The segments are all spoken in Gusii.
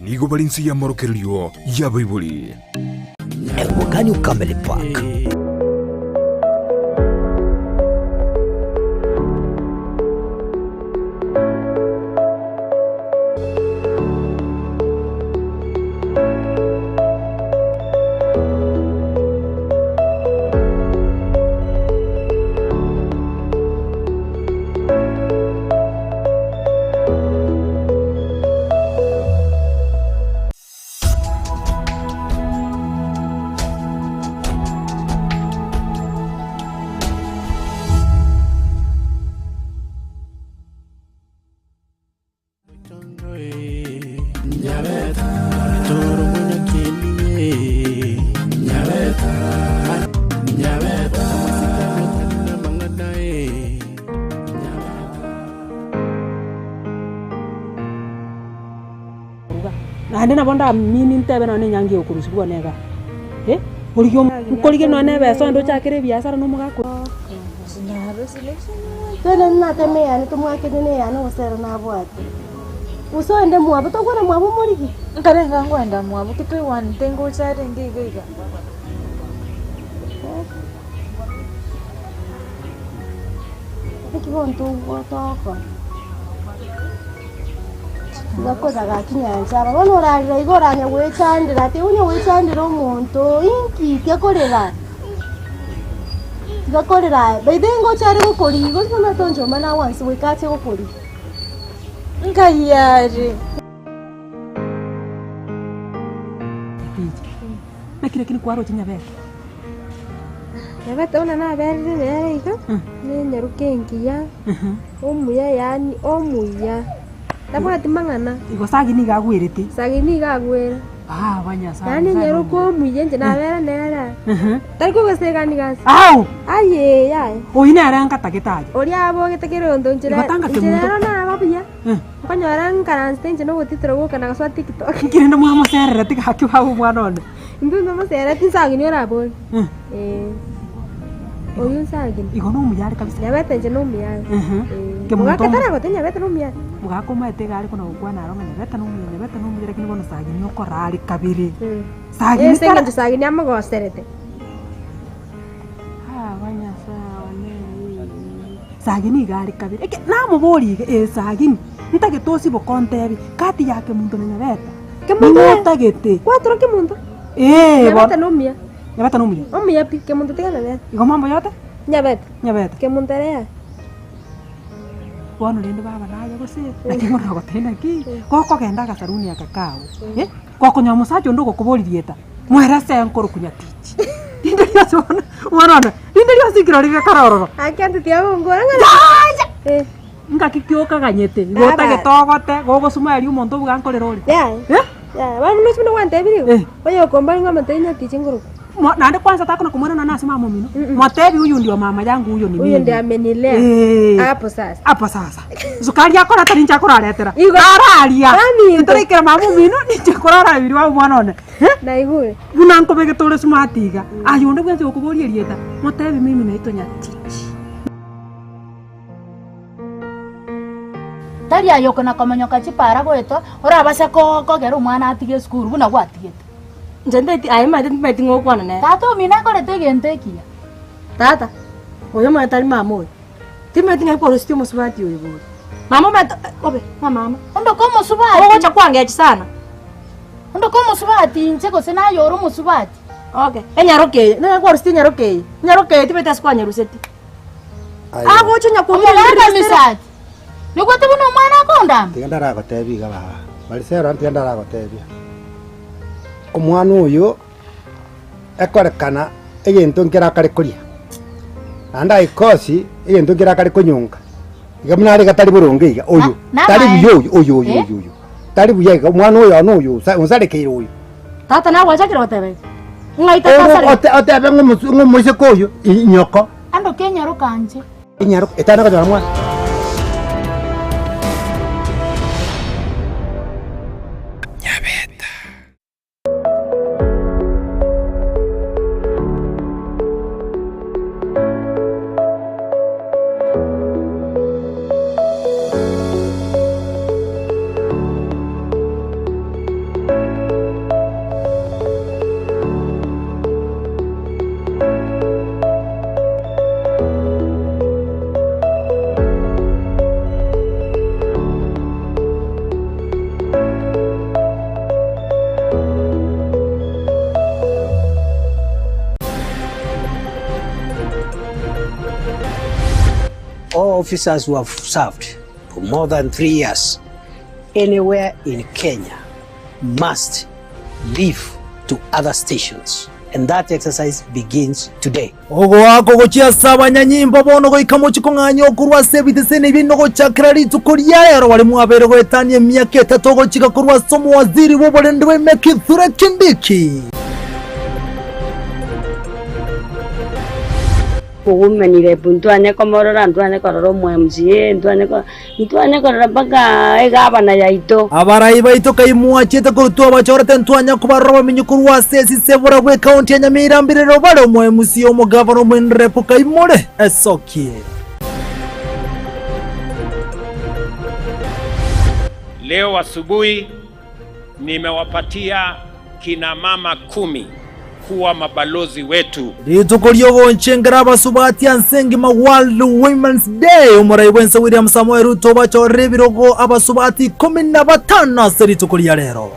Nigo bare inse y'amorokererio y'abaibori. Ewagani Family Park. Naende nabo ndamini ntebe nonye na enyangi egokorusibwa one igaa, eh, origie omo nkorigie nonye na ebesa onde ochakere ebiasara na omogaka oo. Twende nateme eyane tomwakere na eyane gose ero nabwate. Gose oende mwabo tokwana mwabo omorigie. Nkare iga nkoenda mwabo ki toigwanete ngocha arenge iga iga. Naki bono togotokora? Iga korera gaki nyancha aba, bono orarera iga oranya goechandera ati onye goechandera omonto inki tiga korera, tiga korera aye, by the way ngocha are gokorigia gose omanyete onche omana agwanse goika ache gokorigia. Nkai are. Naki lakini kwaroche nyabete? Nyabete buna naberire nere iga, nenyaruke engiya, omuya yaani omuya, tabwati mang'ana. Igo Sagi nigo agwerete? Sagi nigo agwere. Baba Nyasaye. Yaani enyaruke omuya inche nabera nere aa. Tari kogosegani gasi. Ao! Ayee yaya. Oyio nere ngatagete aye. Oria abogete kera egento nchera Igo tanga nchera kemunto. ero naba buya. Nkonyora nkaransete inche nogotitira goka na gosoa tiktok. Inki rende mwamoserereti gaki baba omwana one? Intwe ntomoserereti nsagini orabore. Eh. Oyio nsagini. Igo nomuya are kabisa. Nyabete inche nomuya are. Eh. Kemunto Mogaka omo- taragote nyabete nomuya are. Mogaka omaete iga are kona gokwana aro ng'a nyabete nomuya nyabete nomuya lakini bono sagini okora are kabere. Sagini Ase tara eng'encho sagini amogoserete. Aba Nyasae one ee. Sagini iga are kabere, eke namoboria iga, ee Sagini, ntagete osiboke ontebie, kati ya Kemunto na Nyabeta, Kemunto ning'o eh? otagete? Kwatura Kemunto? Ee, Nyabeta bono. nomuya. Nyabeta nomuya? Omuya pi, Kemunto tiga Nyabeta. Igo mambo yote? Nyabeta. Nyabeta. Kemunto ere yaya. Bono rende baba naye gose, naki ng'ora gotebia naki, gokogenda agasaruni aka kago, eh, gokonyora omosacha onde ogokoboria rieta, Mwerese nkoroku nyatichi. Rinde rionsi bono, bono one, rinde rionsi nkirori gekora ororo. Gaki anto tiagonkora ng'a Yaya! Eh. Ngaki ki okaganyete, igo Baba. otagete ogote, gogosuma erio omonto obuga nkorera ore. Yaya. Eh? Yaya, bono buna buna gwantebirie igo, Eh. oyo okombani ng'a omotebi nyatichi nkoroku. Mo- Naende kwanza takona komwera nonya ase mama omino, motebi huyu ndio mama yangu huyo ni Huyu mimi. ndiye amenilea. Eh. Hapo sasa. Hapo sasa. Sukari akoreta ninche akoraretera. Igo. Nararia. Baminto. Ntoraikera mama omino ninche nkorara ebiri wa omwana one. Eh? Naigure. Buna nkobegete ore smart iga. Aye onde bwensi okoboria erieta, motebi mimi naitwa Nyatichi. Tari aye okona komonyoka chipara goetwa, orabase kogera omwana atige esukuru buna gwatigete. Inche ntaeti aye omanyete timanyeti ng'a okwana nere. Tata omino akorete egento ekiya. Tata, oyo omanyete tari mama oyo. Timanyeti ng'ai kwarositie omosubati oyo bori. Mama omanyete obe ng'a mama. Onde ko omosubati. Ogocha kwangechi sana. Onde ko omosubati inche gose naye ore omosubati. Okay, enyaroka eye, nang'ai kwarusetie enyaroka eye? Enyaroka eye timanyeti ase kwanyerusetie. Agocha onye Omogaka kwomorisia Misati, nigwete buna omwana akondama? Tiga ndaragotebia iga baba, Mariselo tiga ndaragotebia, omwana oyo ekorekana egento nkere akare koria, naende aikosi egento nkere akare konyonka, iga buna are iga tari boronge iga oyo, Na- tari namaene. buya oyo oyo oyo Eh? oyo oyo, tari buya iga omwana oyo one oyo osa- onsarekeire oyo. Tata nagwachakire goteba iga, ng'ai tata Ogo asarete? ote- otebe ng'a omosu- ng'a omoiseke oyo i- nyoko. Ando kenyaroka nche. Enyaroka etana konyora mwana. Nyabeta. All officers who have served for more than 3 years anywhere in Kenya must leave to other stations and that exercise begins today. Ogoaka gochia ase abanyanyimbo bono goika mochie kong'anya okorwa ase ebiteseni biaino gochakera rituko ria rero baria mwabeire goetania emiaka etato ogochika korwa ase omowaziri bw'oborendi bwa Kithure Kindiki. Women rep ntwanye komorora, ntwanye korora omo MCA, ntwanye ko ntwanye korora mpaka egavana yaito. Abarai baito kai mwachete korutwa abachorete ntwanya kobarora abamenyi korwa ase esise borabwo ekaunti ya Nyamira mbirero bare omo MCA omogavana omoenrep kai more esokie. Leo asubuhi nimewapatia kina mama kumi kuwa mabalozi wetu. Rituko ri'ogonchengera abasubati ase engima World Women's Day, omorai bw'ense William Samoei Ruto obachorire ebirogo abasubati ikomi na batano ase rituko ria rero.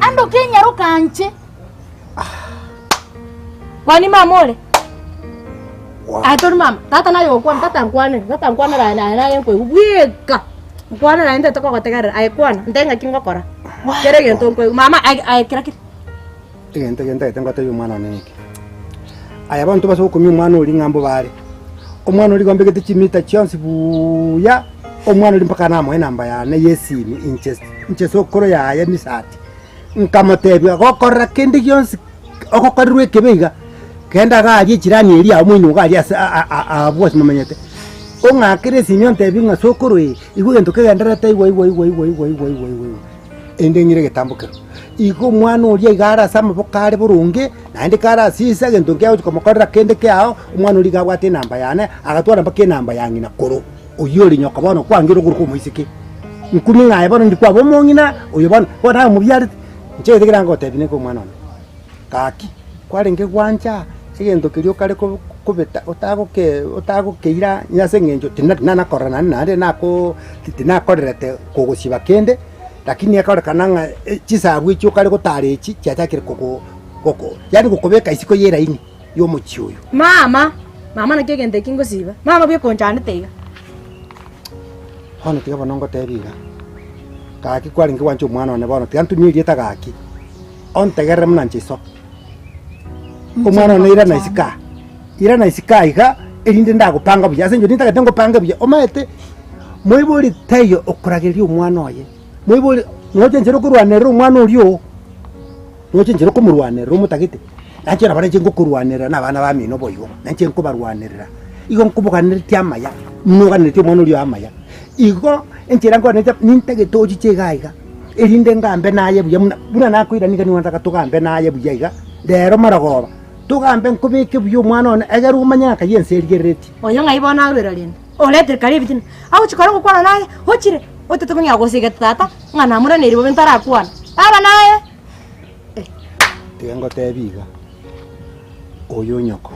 Ando kenyaroka nche. Kwani mama ore? Aye tori mama, tata naye ogokwana, tata nkwanere, tata nkwanere aye naye naye nkoigwa bweka. Nkwanere aye ntete kogotegerera, aye kwana, nte ng'aki ngokora. Kera egento nkoigwa, mama aye aye kera keri. Egento eke ntagete ngotebie omwana one neke, Aye abanto base gokumia omwana oria ng'a mbobare, omwana oria igo mbegete chimita chionsi buuya, omwana oria mpaka namoe enamba yane ya esimi inche inche sokoro yaye misati. Nkamotebia, gokorora kende gionsi ogokorerwa ekebe iga, genda iga aria echirani eria agwo moino iga aria ase abwo ase momenyete, ong'akere esimi ontebie ng'a sokoro ee, igwa egento kegendererete igwa igwa igwa igwa igwa igwa igwa igwa igwa, erinde ng'ire egetambo keria. Igo omwana oria iga are ase amaboko are boronge, naende kare ase ise egento nkegochi komokorera kende kiao, omwana oria iga abwate enamba yane, agatwara mpaka enamba ya ng'ina koro, oyio ore nyoka bono kwangire okorokwa omoiseke. Nkumi ng'a aye bono ndi kwaba omong'ina, oyo bono, bono aye omobiarete, inche gete kera ngotebia neke omwana one, gaki, kwarenge gwancha egento keria okare ko kobeta otagoke otagokeira onye ase eng'encho tina tinanakorora naende naende nakoo tinakorerete kogosiba kende, lakini ekorekana ng'a chisabu echio okare gotara echi chiachakire kogo goko yaani gokobeka isiko ya eraini ya omochie oyo. Mama, mama naki egento eki ngosiba, mama bweka onchandete iga. Bono tiga bono ngotebie iga, gaki kwarenge gwancha omwana one bono tiga ntumie erieta gaki, ontegerere buna inche iso. Omwana one irana isiko aa, irana isiko aa iga, erinde ndagopanga buya ase eng'encho nintagete ngopange buya, omanyete moibori taiyo okoragereria omwana oye, moibori noche enchera okorwanerera omwana oria oo. Noche inche okomorwanerera omotagete, nainche nabo nainche ngokorwanerera na abana bamino boigo, nainche nkobarwanerera. Igo nkoboganeretie amaya, buna oganeretie omwana oria oo amaya. Igo, enchera nkoganeretie nintagete ochiche iga iga, erinde ngambe naye buya buna buna nakoirania iga nigo nataka togambe naye buya iga, rero marogoba, togambe nkobeke buya omwana one, egere omanye ng'a kai ense erigereretie. Oyo ng'ai bono arwera rende? Oretire kare ebitina, agochia kore gokwana naye, ochire, otete kong'ea gosegete tata, ng'a namoraneiri bobe ntarakwana. Baba naye! Tiga ngotebie iga, oyo onyoko,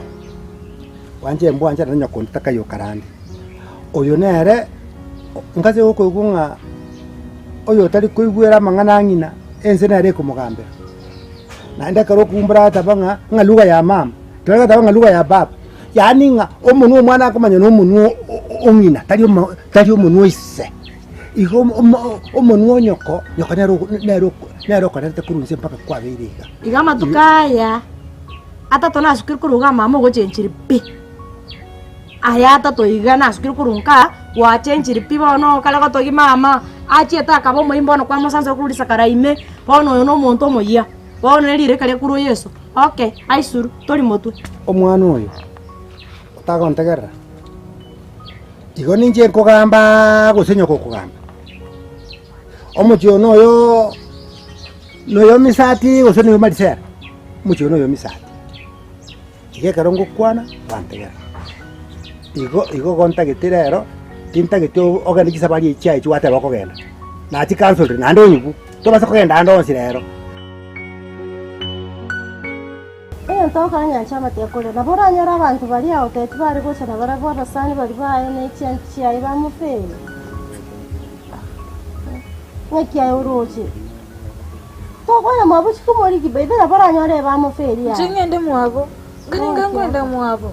gwancha embwancha naende nyoko onde takayo okarande. Oyo nere ngase gokoigwa ng'a oyo otari koigwera amang'ana a ng'ina, ense nere ekomogambera. Naende ekero okumbora agateba ng'a ng'a lugha ya mama, tari goteba ng'a lugha ya baba, yaani ng'a omonwe omwana akomanya na omonwe o ng'ina tari omo tari omonwe o ise. Igo omonwa o nyoko, nyoko nere nere nere okorerete korwa inse mpaka kwabeire iga. Iga amatuko aya atato nasukire korwa iga mama ogochenchire pi, aya atato iga nasukire korwa nka gwachenchire pi bono okare gotogia mama, achiete akaba omoyia bono kwamosansera korwa risakara ime, bono oyo na omonto omoyia. Bono ne rireka ria korwa Yeso. Okay, aisuru, tori motwe. Omwana oyo otagontegerera, igo ninche nkogamba gose nyoko okogamba? Omochie oyo noyo noyo misati gose noyo marisera? Omochie oyo noyo misati. Iga ekero ngokwana, gwantegerera. Igo igo gontagete rero, tintageti ogende chisafari echi chiaye chiwateba okogenda, nachicancelire naende onyigwe, tobasa kogenda ande onsi rero. Egento ogokora nyancha amate koria, nabo oranyore abanto baria agotebi bare gocha nabarabwo abasani baria baye ne chianti chiaye bamofeire. Ng'aki aye oroche? Tokwana mwabo chiko morigi by the nabo oranyore bamofeiri Inche aye. ng'ende mwabo, nkarenga nkwenda mwabo.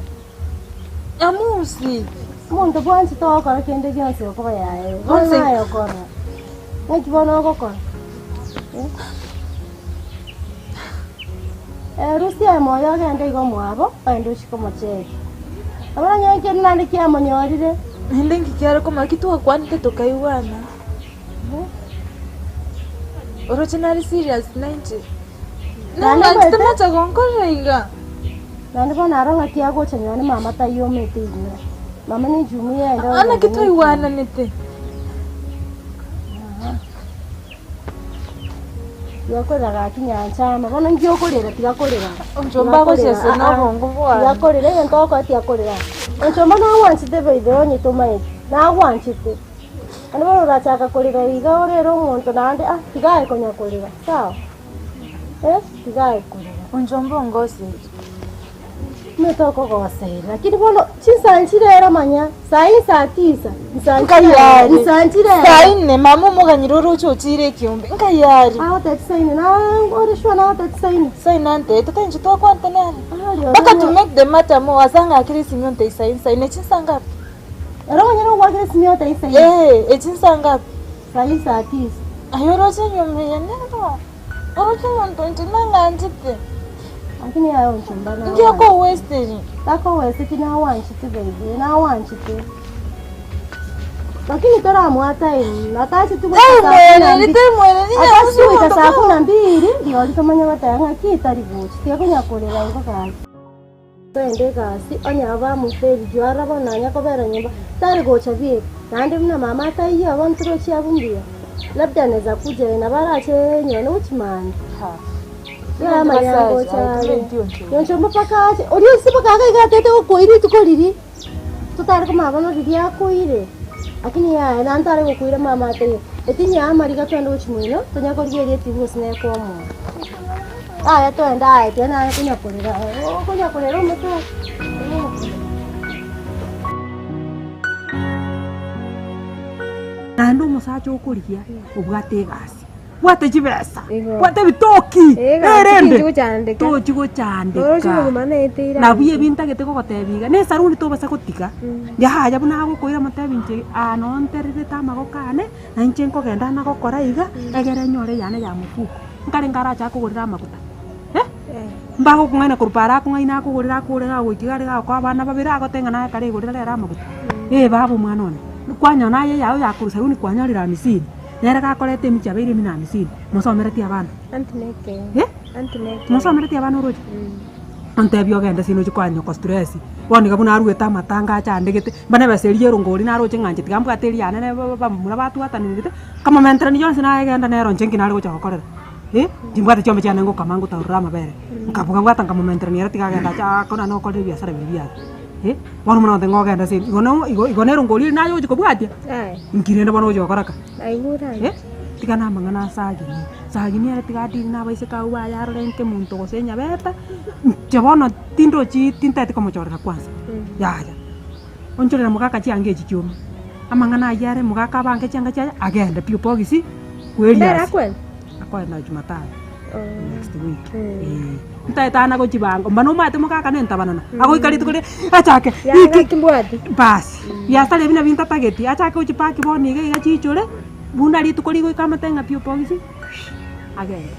Nyamusi. Omonto bwansi togokora kende gionsi okoba yaye. Bono Bonsi. aye okora. Ng'aki bono ogokora? Eh? Eh, rusia emoyo ogende igo mwabo, ogende ochie komocheki. Nabo oranyore kende naende kiamonyorire. Naende nki kiare komanya ki twakwanete tokaigwana. Oroche nare serious nainche. Naende Nang'anchete omanyete- mocha gonkorera iga. Naende bono aro ng'aki agocha nyone mama taiomete inywe. Mama ne ejumuiya ende Aa naki ogende ne twaigwananete. Tiga korera gaki nyancha amo, bono inki okorera tiga korera. Onchomba agochesa na obongo bwane. Tiga korera egento ogokora tiga korera. Onchomba nagwanchete by the way onye tomaeti, nagwanchete. Naende bono orachaka korera iga orere omonto naende ah tiga aye konya korera, sawa? Eh, tiga aye korera. Onchomba ongoseire. Omanyete okogoseire, lakini bono chinsa nchirero manya, saa hii saa tisa, nsa Nkayari. nsa nchirero. Saa ine mama omoganyire oroche ochire ekiombe. Nkayari. Agoteba chisaine, na ore sure nagoteba chisaine? Saine antebete tari inche twakwanete nere. Ah, rirorio Mpaka to make the matter more ase ang'akire esimi ontebie saa ine, saa ine chinsa ngapi? Ere omonyene ogwakire esimi otebie saa ine? Eh, echinsa ngapi? Saa hii saa tisa. Aye oroche enyomba eye nero. Oroche omonto inche nang'anchete. Lakini aye onchomba Inki akowesteri? Takowesteti nawanchete baby, nawanchete. Lakini toramoa time, atacheti goika saa kumi na Taimwereri, mbili. taimwereri, Atacheti nyamusi goika omonto saa kumi na mbili, rirorio tomanye goteba ng'aki tari gocha, tiga konya korera igo gaki. Toende egasi, onye aba bamoferi aroro bono nanya kobera nyomba, tari gocha bieka. Naende buna mama ataiyo bono torochi abwo mbuya, labda anaweza kuja nabo arache nyone gochia mambia. Amanya gocha are. Nonche mpaka ache, oria ase mpaka iga iga atete gokoira rituko riria, totare komanya bono riria akoire, lakini yaya naende tare gokoira mama ataiyo. Etinya amariga twende gochia moino, tonya korigereria etibi gose nekomoa. Yaya twende aye tiga naye konya korera, okonya korera omotwe. Naende omosacha okorigia obwate egasi, bwate chibesa, bwate ebitoki, erende tochi gochandeka. Nabwo ebi ntagete kogotebia iga, na esaruni tobasa gotiga, yaya buna agokoira motebi inche aa noo ntererete amagoko ane, na inche nkogenda nagokora iga, egere nyore eyane ya mofuko. Nkare nkarachake kogorera amaguta, eh, mbagokong'aina korwa paaro akong'aina akogorera akogorera agoika iga agokoa abana babere agote ng'a naye kare igorera rero amaguta. Eh baba omwana one, kwanyora naye eyao ya korwa saruni kwanyorire amisini, nere gakoreta emichie abeire emi na amisini, mosomereti abana? Eh, mosomereti abana oroche? Ontebie ogende ase nochie koa nyoko stress, bono iga buna aruete amatanga achandegete, mbane ebesa eria erongori naroche ng'a inche tiga mbwate eria yane ne bamura batwatanerete, Nkamomenterania yonsi nayegenda nero inche nki nare gocha gokorera, eh, timbwate chiombe chiane ngokama ngotaurera amabere, nkabuga bwata nkamomenterania ere tiga agende ache akore naende gokorera ebiasara biria biaye, eh, bono buna gote ng'a ogende ase igo no igo igo nere ngori naye ogochi kobwatia, nki rende bono ogochi gokora ka? Eh, tiga na amang'ana ase ageni, sagini ere tiga adeal na abaiseke abwo baye arore nke monto gose enyabeta, inche bono tindochi tintagete komochorera kwanza, yaya. Onchorera mogaka chianga echi chiome. Amang'ana ayio are mogaka abange chianga chiaye agende pi obogisi Mbere kweriasi. akwenda? Akoenda jumatano next week eh. Ntaete ana gochibanga mba nomanyete mogaka nentabanana agoika rituko riria achake Yanga iki timbwati. basi biasara ebi nabio ntatageti achake gochipaki bono iga iga chiichore buna rituko rigoika amate ng'a pi obogisi agende.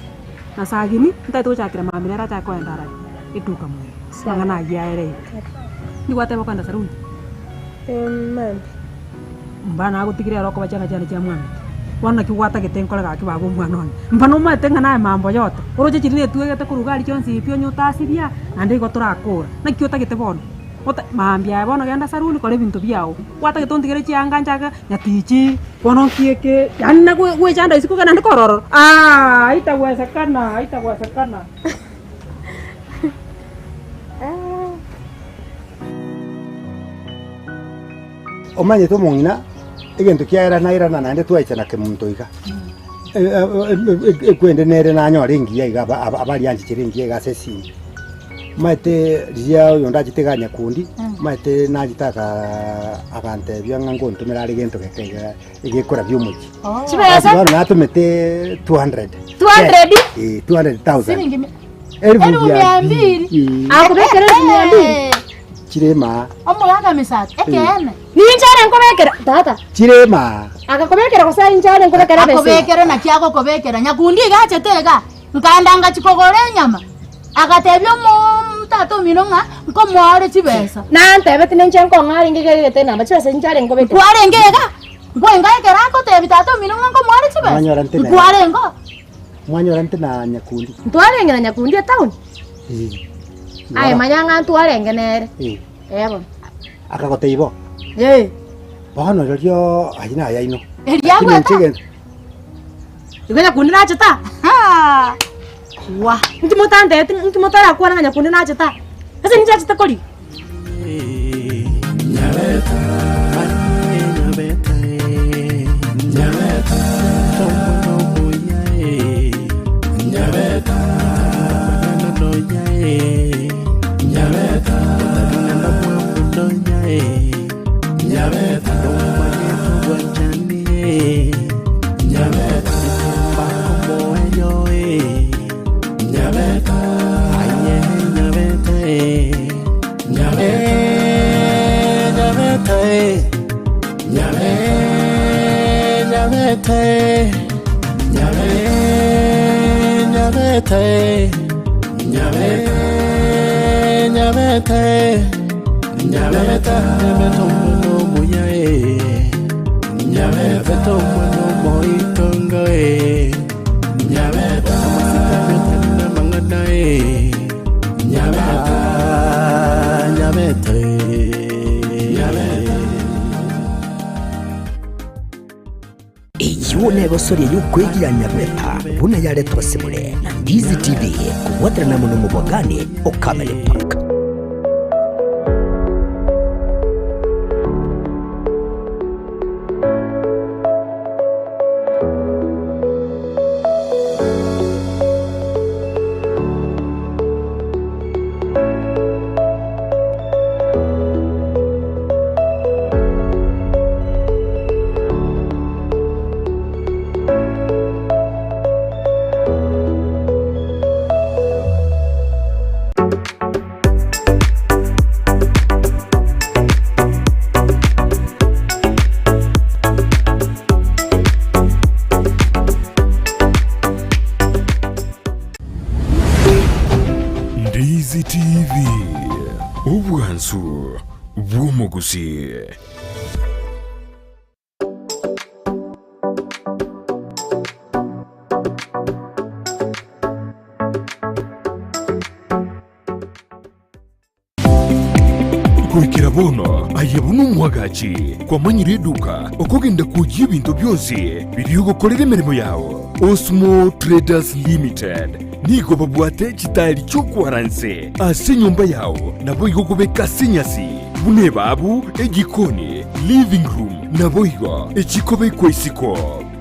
Na sagini ntaete gochakera mambia nere achake koenda arari eduka mono amang'ana ayio aere iga. Nigo gwateba okoenda saruni? Mambia. Mbana nagotigire ere okoba chianga chiane chia mwamete. Bono naki gwatagete nkore gaki baba omwana one? Mba nomaete ng'a naye mambo yote, oroche chiria netwegete korwa iga aria chionsi pi onye otasiria, naende igo torakora. Naki otagete bono? Ota mambia aye bono genda saruni kora ebinto biago. Gwatagete ontigere chianga nchake nyatichi, bono nki eke, yaani nagwe gwechanda isiko naende kore ororo, aah haitawezekana haitawezekana. Omanyete omong'ina, egento kiaerana erana naende twaichana kemonto iga. Ekwende nere nanyore engiya iga aba- aba- abarianchechere engiya iga ase esimi. Omanyete riria oyonde achete iga nyakundi, omanyete nachete akaa agantebia ng'a ngontomera are gento geke iga egekorabia omochie. Chibesa? Bono natomete 200. 200? Eh, 200,000. Siringi mi- Elfu Elfu mia mia mbili. mbili. Akobekera elfu mia mbili. Chirema. Omogaka Misati, ekeene. Ninche are nkobekera, tata. Chirema. Agakobekera gose inche are nkobekera ebesa eye? Akobekere naki agokobekera. Nyakundi iga achete iga, nkaenda ngachia kogora enyama, agatebia omo tata omino ng'a nkomoa are chibesa. Nantebeti ninche nkong'a arenge iga egete enamba, chibesa inche are nkobekera. Nkwarenge iga, nkwenga ekero agotebia tata omino ng'a nkomoa are chibesa, Mwanyora nte nere. nkwarenge oo. Mwanyora nte na Nyakundi. Ntwarenge na Nyakundi etown? Eh. Aye manya ng'a ntwarenge nere. Eh. Eh bono. Akagotebia bo. Eh. Bono rirorio ayio naye aino. Erio Lakini agweta. inche egento Igo Nyakundi nachete aa? Wa! Inki motantebeti inki motarakwana ng'a Nyakundi nachete aa? Ase ninche achete koria? Eyio negosoria y'okwegia Nyabeta buna yaretwa ase more na Ndizi TV kobwaterana amo nomobwagani o Camel Park. Ndizi TV, obwansu bw'omogusi. Goikera bono aye buna omwagachi kwamanyire eduka okogenda kwoyia ebinto bionsi biria ogokorera emeremo yao. Osmo Traders Limited nigo babwate chitaeri chi'okwara nse ase enyomba yao naboigo okobeka ase enyasi buna ebabu, ejikoni, living room naboigo echikobekwa isiko.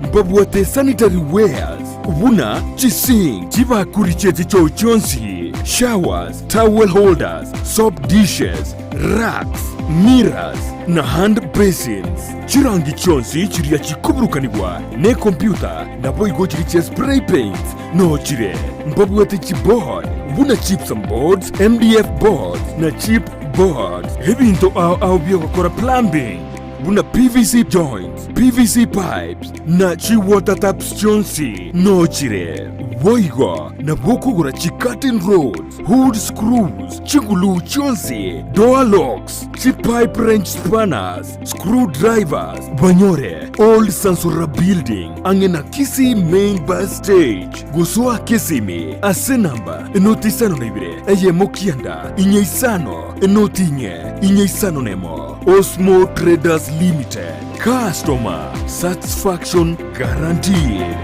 Mbabwate sanitary wares buna chisink, chibakuri chie chichoo chionsi, showers, towel holders, soap dishes, racks, mirrors, na hand basins. Chirangi chionsi chiria chikoburukanigwa nekompyuta naboigo chiria chia spray paints noo chire. Mbabwate chiboard buna gypsum boards, MDF boards na chip boards. Ebinto ao ao biogokora plumbing buna PVC joints, PVC pipes na chi water taps chionsi noo chire. Boigo nabo okogora chicurtain rods, hood screws, chiguluu chionsi, door locks, chipipe wrench spanners, screw drivers, banyore Old Sansora Building ang'e na Kisii Main Bus Stage. Gosoa Kisimi ase namba enoti isano na ibere eyemo kianda inye isano enoti inye inye isano nemo. Osmo Traders Limited, customer satisfaction guaranteed.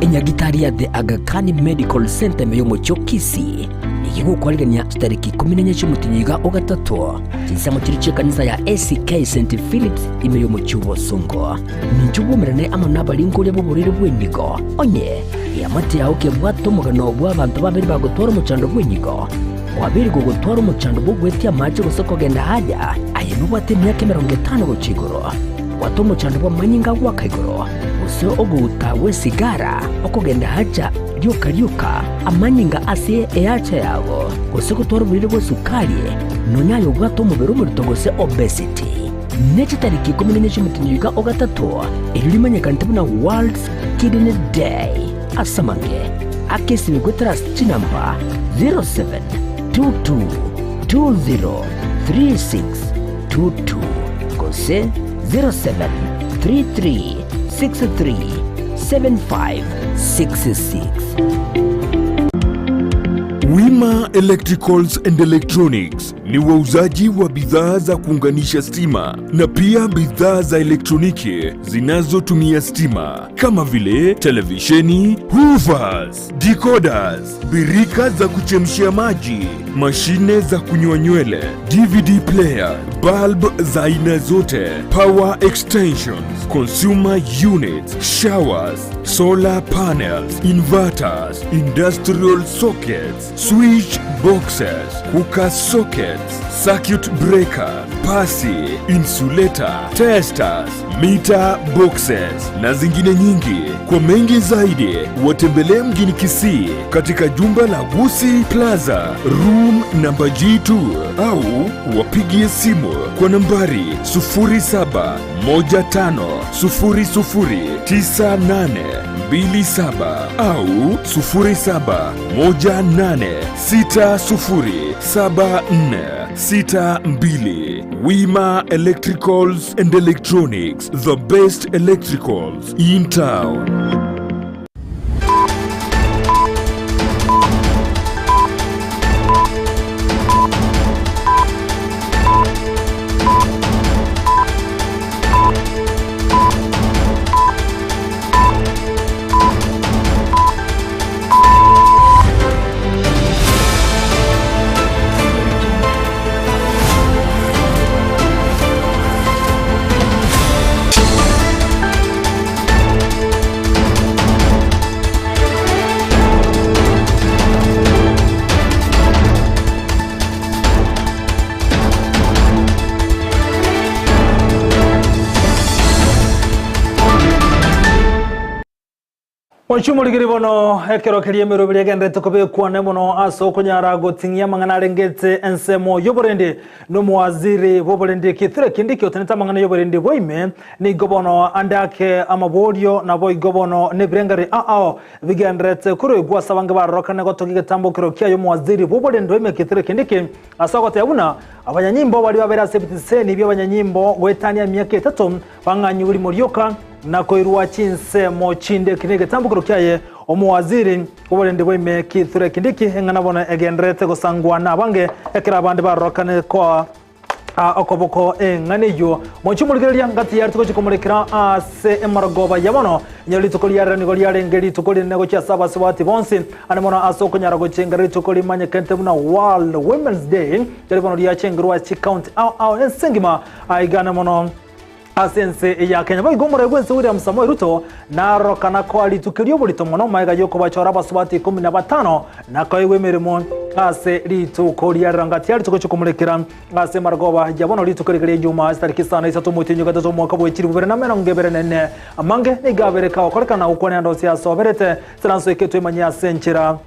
Enyagitari ya The Aga Khan Medical Centre ime y'omochie o Kisii nigo egokwarigania chitariki ikomi na enye chi'omotienyi iga o gatato, chinsemo chiria chi'ekanisa ya ACK St Philips ime y'omochie o Bosongo. Ninche obwomerane amo nabaringoria b'oborwaire bw'enyigo, onye eamate yao kebwate omogano bw'abanto babere bagotwara omochando bw'enyigo, kwabeire gogotwara omochando bw'ogwetia amache gose kogenda haja, aye nobwate emiaka emerongo etano gochia igoro, bwata omochando bw'amanyinga agoaka igoro, gose ogouta gw'esigara, okogenda haja rioka rioka, amanyinga ase eacha yago, gose gotwara oborwaire bw'esukari, nonya aye obwate omobere omorito gose obesity. Ne chitariki ikomi na inye chi'omotienyi oika o gatato, erio rimanyekanete buna World's Kidney Day. Ase amange, aka esimi goetera ase chinamba 0722203622 gose 0733637566. Wima Electricals and Electronics ni wauzaji wa bidhaa za kuunganisha stima na pia bidhaa za elektroniki zinazotumia stima kama vile televisheni, hoovers, decoders, birika za kuchemshia maji, mashine za kunyoa nywele, DVD player, bulb za aina zote, power extensions, consumer units, showers, solar panels, inverters, industrial sockets, switch boxes, cooker sockets, circuit breaker, pasi, insulator, testers, meter boxes na zingine nyingi. Kwa mengi zaidi watembelee mjini Kisii katika jumba la Gusii Plaza room namba G2 au wapigie simu kwa nambari 0715009827 au 0718607462. Wima Electricals and Electronics, the best electricals in town. Oichwe morigeri bono ekero keria emeroberi egenderete kobekwa mono ase okonyara goting'ia amang'ana arengete ensemo y'oborendi na omowaziri bw'oborendi Kithure Kindiki otenete amang'ana y'oborendi bwa ime nigo bono ande ake amaborio naboigo bono nebirengererio ao ao bigenderete koroigwa ase abange barorokane gotogia egetambokero kiaye omowaziri bw'oborendi bwa ime Kithure Kindiki ase ogoteba buna abanyanyimbo baria babere ase ebitiseni bi'abanyanyimbo goetania emiaka etato bang'anyigwe rimo rioka na koirwa chinsemo chinde. Eki negetambokero kiaye omowaziri bw'oborendi bwa ime Kithure Kindiki eng'ana bono egendererete gosangwa nabange ekero abande barorokane koa okoboko eng'ana eyio. Mochie morigereria ngati yare togochia komorekera ase emarogoba ya bono. Inyore rituko riarero nigo riarenge rituko rinene gochia ase abasubati bonsi, ande mono ase okonyara gochengera rituko rimanyekente buna World Women's Day, riari bono riachengerwe ase chicounty ao ao ense engima aigane mono ase ense ya Kenya. Boigo omorai bw'ense William Samoei Ruto narorokana koa rituko ri'oborito mono magega y'okobachora abasubati ikomi na batano na koegwa emeremo ase rituko riarero ngati ya rituko chikomorekera ase marogoba ya bono rituko riga ria Ijumaa chitariki isano na isato omotienyi o gatato omwaka bwe chilifu bibere na emerongo ebere na ene. Amange nigo abere kagokorekana gokwanera ande onsi ase oberete, Saranso eketwe emanyie ase enchera.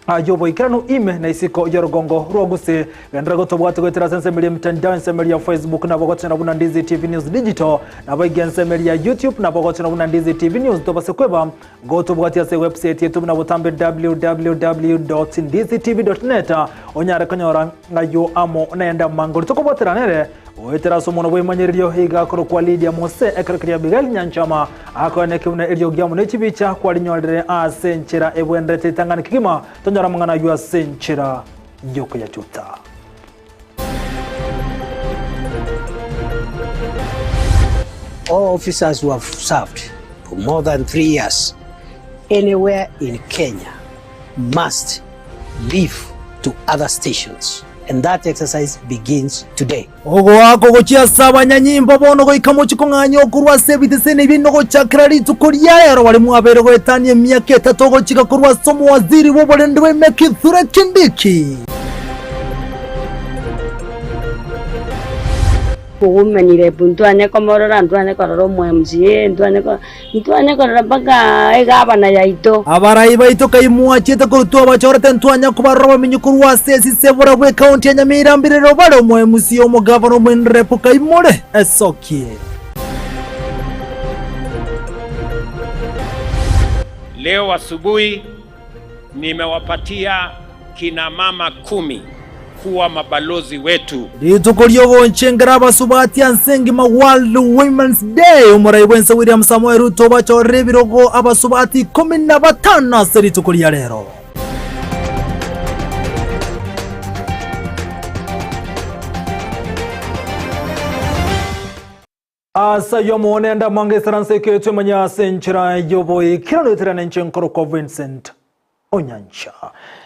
Y'oboikeranu ime na isiko y'orogongo rwa Gusii. Genderera gotobwata goetera ase ensemo eria emitandao, ensemo eria ya Facebook nabo ogochena buna Ndizi TV News Digital, nabo iga ensemo eria ya YouTube nabo ogochena buna Ndizi TV News. Tobase kweba gotobwatia ase ewebsite yetu buna botambe www.ndizitv.net onyare konyora ayio amo naende amangori tokobwatera nere Goetera ase omonwa bw'emanyererio iga akorokwa Lydia Mose, ekero keria Abigaili nyanchama akoeneke buna eriogi amo ne chibicha kwarinyorire ase enchera ebwenerete ritang'ani kegima, tonyora amang'ana ayio ase enchera y'okoyachuta. All officers who have served for more than 3 years anywhere in Kenya must leave to other stations and that exercise begins today. Ogoaka gochia ase abanyanyimbo bono goika mochie kong'anya okorwa ase ebiteseni ebi nogochakera rituko ria rero baria mwabeire goetania emiaka etato ogochika korwa ase omowaziri bw'oborendi bw'ime Kithure Kindiki. Ogomenyire pu ntwanye komorora, ntwanye korora omo MCA, ntwanye ko ntwanye korora mpaka egavana yaito. Abarai baito kai mwachiete korwa twabachorete ntwanya kobarora abamenyi korwa ase esise bora bw'ekaunti ya Nyamira mbirero bare omo MCA omogavana omoenderepo kai more esokie. Leo asubuhi nimewapatia kina mama kumi kuwa mabalozi wetu. Rituko ri'ogonchengera abasubati ase engima World Women's Day, omorai bw'ense William Samoei Ruto obachorire ebirogo abasubati 15 ase rituko ria rero. Ase ayio omonene ndamange esaranse eketwe manya ase enchera y'oboikeranu eterane inche nkorokwa Vincent Onyancha.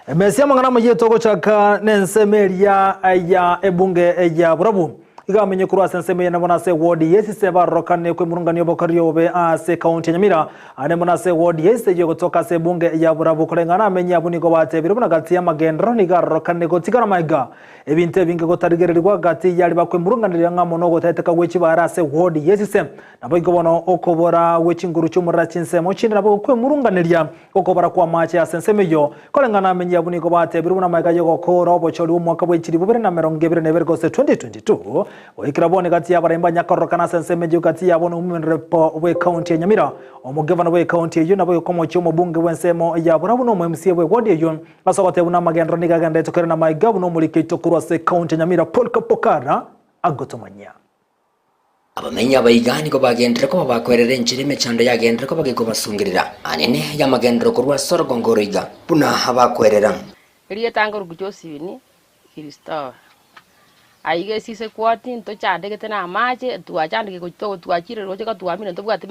Emesi y'amang'ana amayia togochaka n'ensemo eria ya ebunge ya Borabu. Iga amenye korwa ase ensemo eye nabo nase eward y'esise barorokane kwemurungania obokoreri obobe ase ekaunti ya Nyamira. Ande mono ase eward y'esise eyio gotoka ase ebunge ya Borabu koreng'ana amenyi abwo nigo batebire buna gati y'amagenderero nigo arorokane gotigara magega Ebinto ebinge gotarigererigwa gati y'aria bakwemurunganeria ng'a mono ogoteteka gwe chibara ase ward y'esise. Naboigo bono okobora gwe chinguru chi'omorero ase chinsemo chinde nabo gokwemurunganeria okobora kw'amache ase ensemo eyio. Koreng'ana amenyi abwo nigo batebire buna magega y'ogokoora obochori bw'omwaka bwe chilifu bibere na emerongo ebere na ebere gose 2022 goikera bono gati y'abarai mbanyakororokana ase ensemo eyio gati yabo nomomenrepo bw'ecounty ya Nyamira, omogavana bw'ecounty eyio naboigo komochia omobunge bw'ensemo ya Borabu na omo MCA bw'eward eyio. Ase ogoteba buna amagenderero nigo agenderete koirana maiga buna omoriki oito korwa ase ekaunti ya Nyamira Paul Kapokara agotomanyia. Abamenyi abaiga nigo bagenderere koba bakwerera enchera emechando yagenderere koba gekobasungerera anene y'amagenderero korwa ase orogongo oro iga buna abakwerera. Erieta nkoruku Josephine Christopher. Aiga esise kwati ntochandegete na amache, twachandeke gochi twachire roche gatwamire ntobwati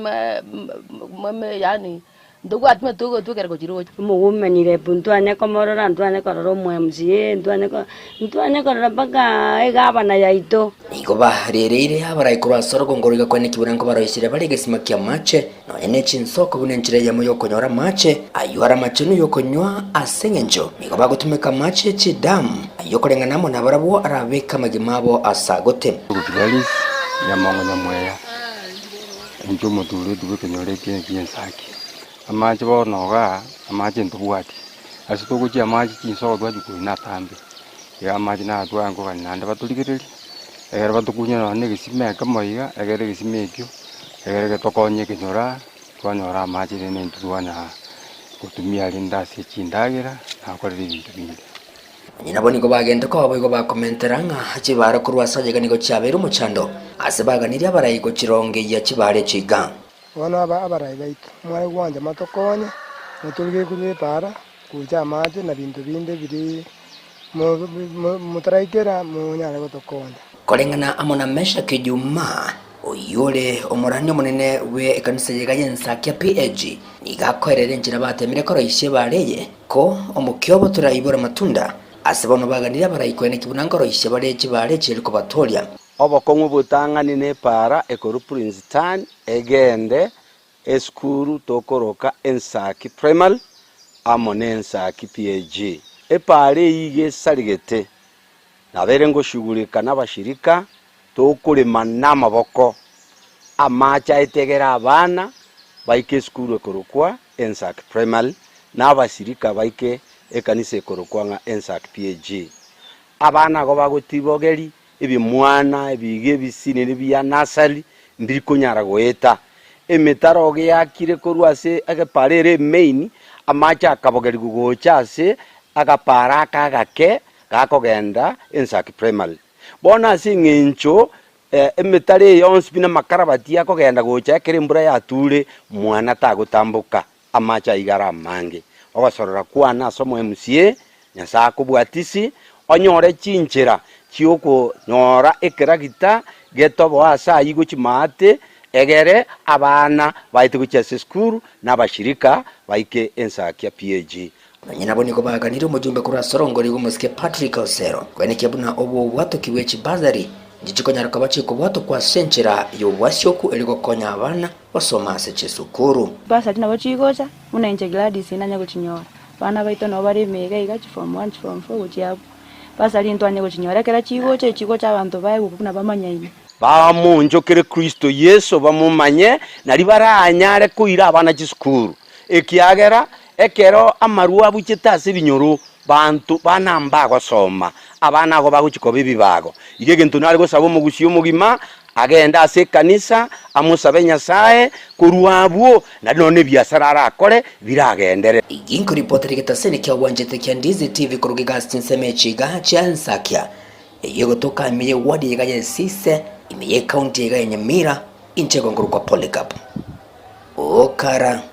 yaani ntobwati togotwekera gochi roche. Omogomenyire pu ntwanye komorora, ntwanye korora omo MCA, ntwanye ko ntwanye korora mpaka egavana yaito. Nigo barereire abarai korwa ase orogongo roiga kweneki buna nkobaroiseria bare egesima ki'amache, Nonya ne chinsoko buna enchera eyemo y'okonyora amache ayio are amachenu y'okonywa, ase engencho nigo bagotumeka amache e chidamu ayio koreng'ana amo nabarabwo arabeke amagima abo ase agote. Gladys Nyamongo Nyamweya, inche omotureti bw'ekenyoro eke ki'Ensaki. Amache bono igaa, amache ntobwati, ase togochia amache chinsoko twachia korina atambe, iga amache natware nkogania naende batorigererie, ekero batokunyire nonye na egesima ekemo iga, egere egesima ekio. Ekero getokonye ekenyora, twanyora amache rende intwe twanya gotumia rende ase chindagera na gokorera ebinto binde. Onye nabo nigo bagente koba boigo bakomentera ng'a chibara korwa ase ayaiga nigo chiabeire omochando, ase baganirie abarai gochirongeyia chibara echio iga. Bono aba abarai baito, mware gwancha motokonye, motorigerie korwa epaara, gocha amache na binto binde biria motaraikera monyare gotokonya. Koreng'ana amo na Meshaki Juma, Oyio ore omorania omonene bwe ekanisa yega y'Ensakia PAG, nigo akoerera enchera batemire koroisia ebaare eye, ko omokia obo toraibore amatunda. Ase bono baganirie abaraikwe naki buna nkoroisia bare chibaare echi kobatooria. Obokong'u botang'ani nepaara ekorwa Princeton egende esukuru tokoroka Ensaki Primary amo ne Ensaki PAG. Epaara eyio iga esarigete, nabeire ngoshugurika nabashirika Tokorema namaboko, amache aetegere abana baike esukuru ekorokwa Ensak Primary, na abasirika baike ekanisa ekorokwa ng'a Ensak PAG. Abana igo bagotibogeri ebimwana ebiiga ebisinini bia nursery mbiri konyara goeta. Emetaro iga eakire korwa ase egepara ere emain, amache akabogerigwa gocha ase agapara aka agake gakogenda Ensak Primary. Bono ase eng'encho emetaro eye yonsi pi na amakarabati akogenda gocha ekero embura yature, mwana tagotamboka, amache aiga are amange. Ogosorora kwane ase omo MCA, Nyasae akobwatisi, onyore chinchera chiokonyora ekeragita getoboa ase ayio gochia maate, egere abana baete gochia ase esukuru na abashirika baike ensakia PAG. Nonya nabo nigo baganirie omojumbe korwa ase orongori rw'omosike Patrick Osero koenekia buna obobwatoki bwe chibasari nchichikonyara koba chikobwatokwa ase enchera y'obwasioku erio gokonya abana gosoma ase chisukuru. Chibasari nabo chigocha, buna inche Gladys nanye gochinyora, abana baito nabo bare ime iga iga chiform one, chiform four gochia abwo. Basari ntwanye gochinyora ekero chigocha, echigocha abanto baegwe buna bamanyaine. Bamonchokere Kristo Yeso bamomanye, nario baranyare koira abana chisukuru, ekiagera Ekero amarwa abuchete ase ebinyoro, banto bana mbagosoma, abana ago bagochia koba ebibago. Igo egento nare gosaba omogusii omogima, agende ase ekanisa, amosabe Nyasae, korwa abwo naende nonya nebiasara arakore biragendere. Ginkoripotera egetaseni kia obwanchete kia Ndizi TV korwa Gigasi chinsemo echi iga chia Nsakia, eyio egotoka ime ye ward iga ya Esise, ime ye county iga ya Nyamira, inche igo nkorokwa Polycarp Okara.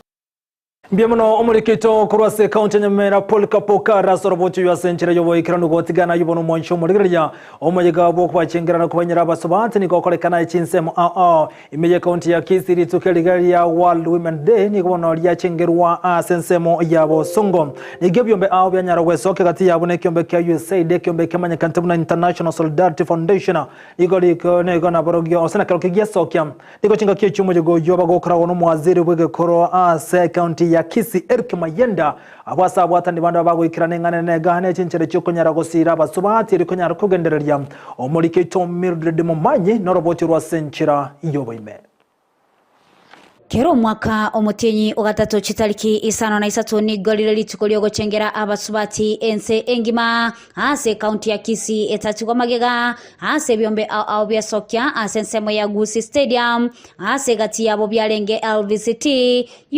Mbuya mono omoriki oito korwa ase ekaunti ya Nyamira Polycarp Okara ase orobochi oyio ase enchera y'oboikeranu gotigana ayio bono omwanchi omorigereria omoyega bw'okobachengera na kobanyera abasubati nigo okorekana aye chinsemo ao ao ime y'ekaunti ya Kisii rituko eriga ria World Women Day nigo bono riachengerwa ase ensemo ya Bosongo nigo ebiombe ao bianyara gwesokia gati yabo na ekiombe kia USAID ekiombe kemanyekanete buna International Solidarity Foundation nigo riko nigo naborogio ase nakerokio giasokia Nigo chingaki echio omoyega oyio bagokoragwa nomowaziri bw'egekoro ase ecounty ya Kisii Eric Mayenda abwo ase abwatani bande bagoikerana eng'ana enega ne chinchera chiokonyara gosiira abasubati erio konyara kogendereria omoriki oito Mildred Momanyi noroboti orwa ase enchera y'oboime. Kera omwaka omotienyi o gatato chitariki isano na isato nigo rire rituko riogochengera abasubati ense engima Ase ekaunti ya Kisii etatigwa magega ase ebiombe ao ao biasokia ase ensemo ya Gusii Stadium ase egati yabo biarenge LVCT,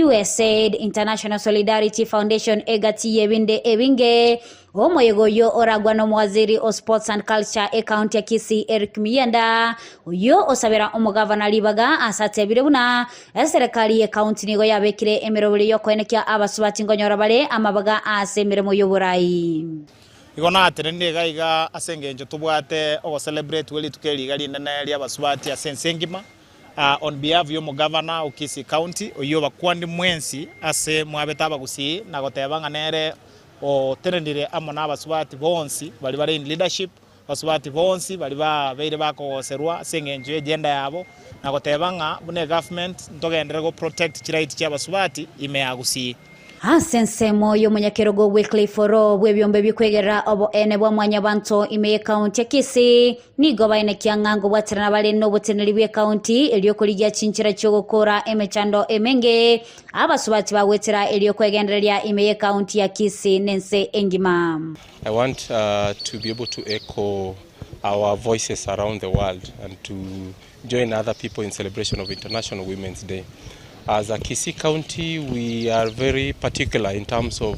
USAID, International Solidarity Foundation egati yebinde ebinge. Omoyega oyio oragwa nomowaziri o Sports and Culture ekaunti ya Kisii Eric Miyienda oyio osabera omogavana ribaga ase atebire buna eserekari yekaunti nigo yabekire emeroberio yokoenekia abasubati nkonyora bare amabaga ase emeremo yoborai. Igo natenenire iga iga ase engencho tobwate ogocelebrate gwe rituko eri iga rinene ri'abasubati ase ense engima, on behalf y'omogavana o Kisii County, oyio obakwani mwensi ase mwabete abagusii na goteba ng'a nere otenenire amo na abasubati bonsi baria bare in leadership, Abasubati bonsi baria babeire bakogoserwa ase engencho y'egender yabo, na goteba ng'a buna egovernment ntogenderere go protect chiright chi'abasubati ime ya Gusii. Ase ensemo y'omonyakerogo Wycliffe Oroo bw'ebiombe bi'okwegerera oboene bwa mwanyabanto ime y'ekaunti ya Kisii nigo baenekia ng'a nkobwaterana bare noboteneneri bw'ekaunti erio korigia chinchera chi'ogokora emechando emenge abasubati bagwetera erio kwegendereria ime y'ekaunti ya Kisii nense engima. I want to be able to echo our voices around the world and to join other people in celebration of International Women's Day. As a Kisii County, we are very particular in terms of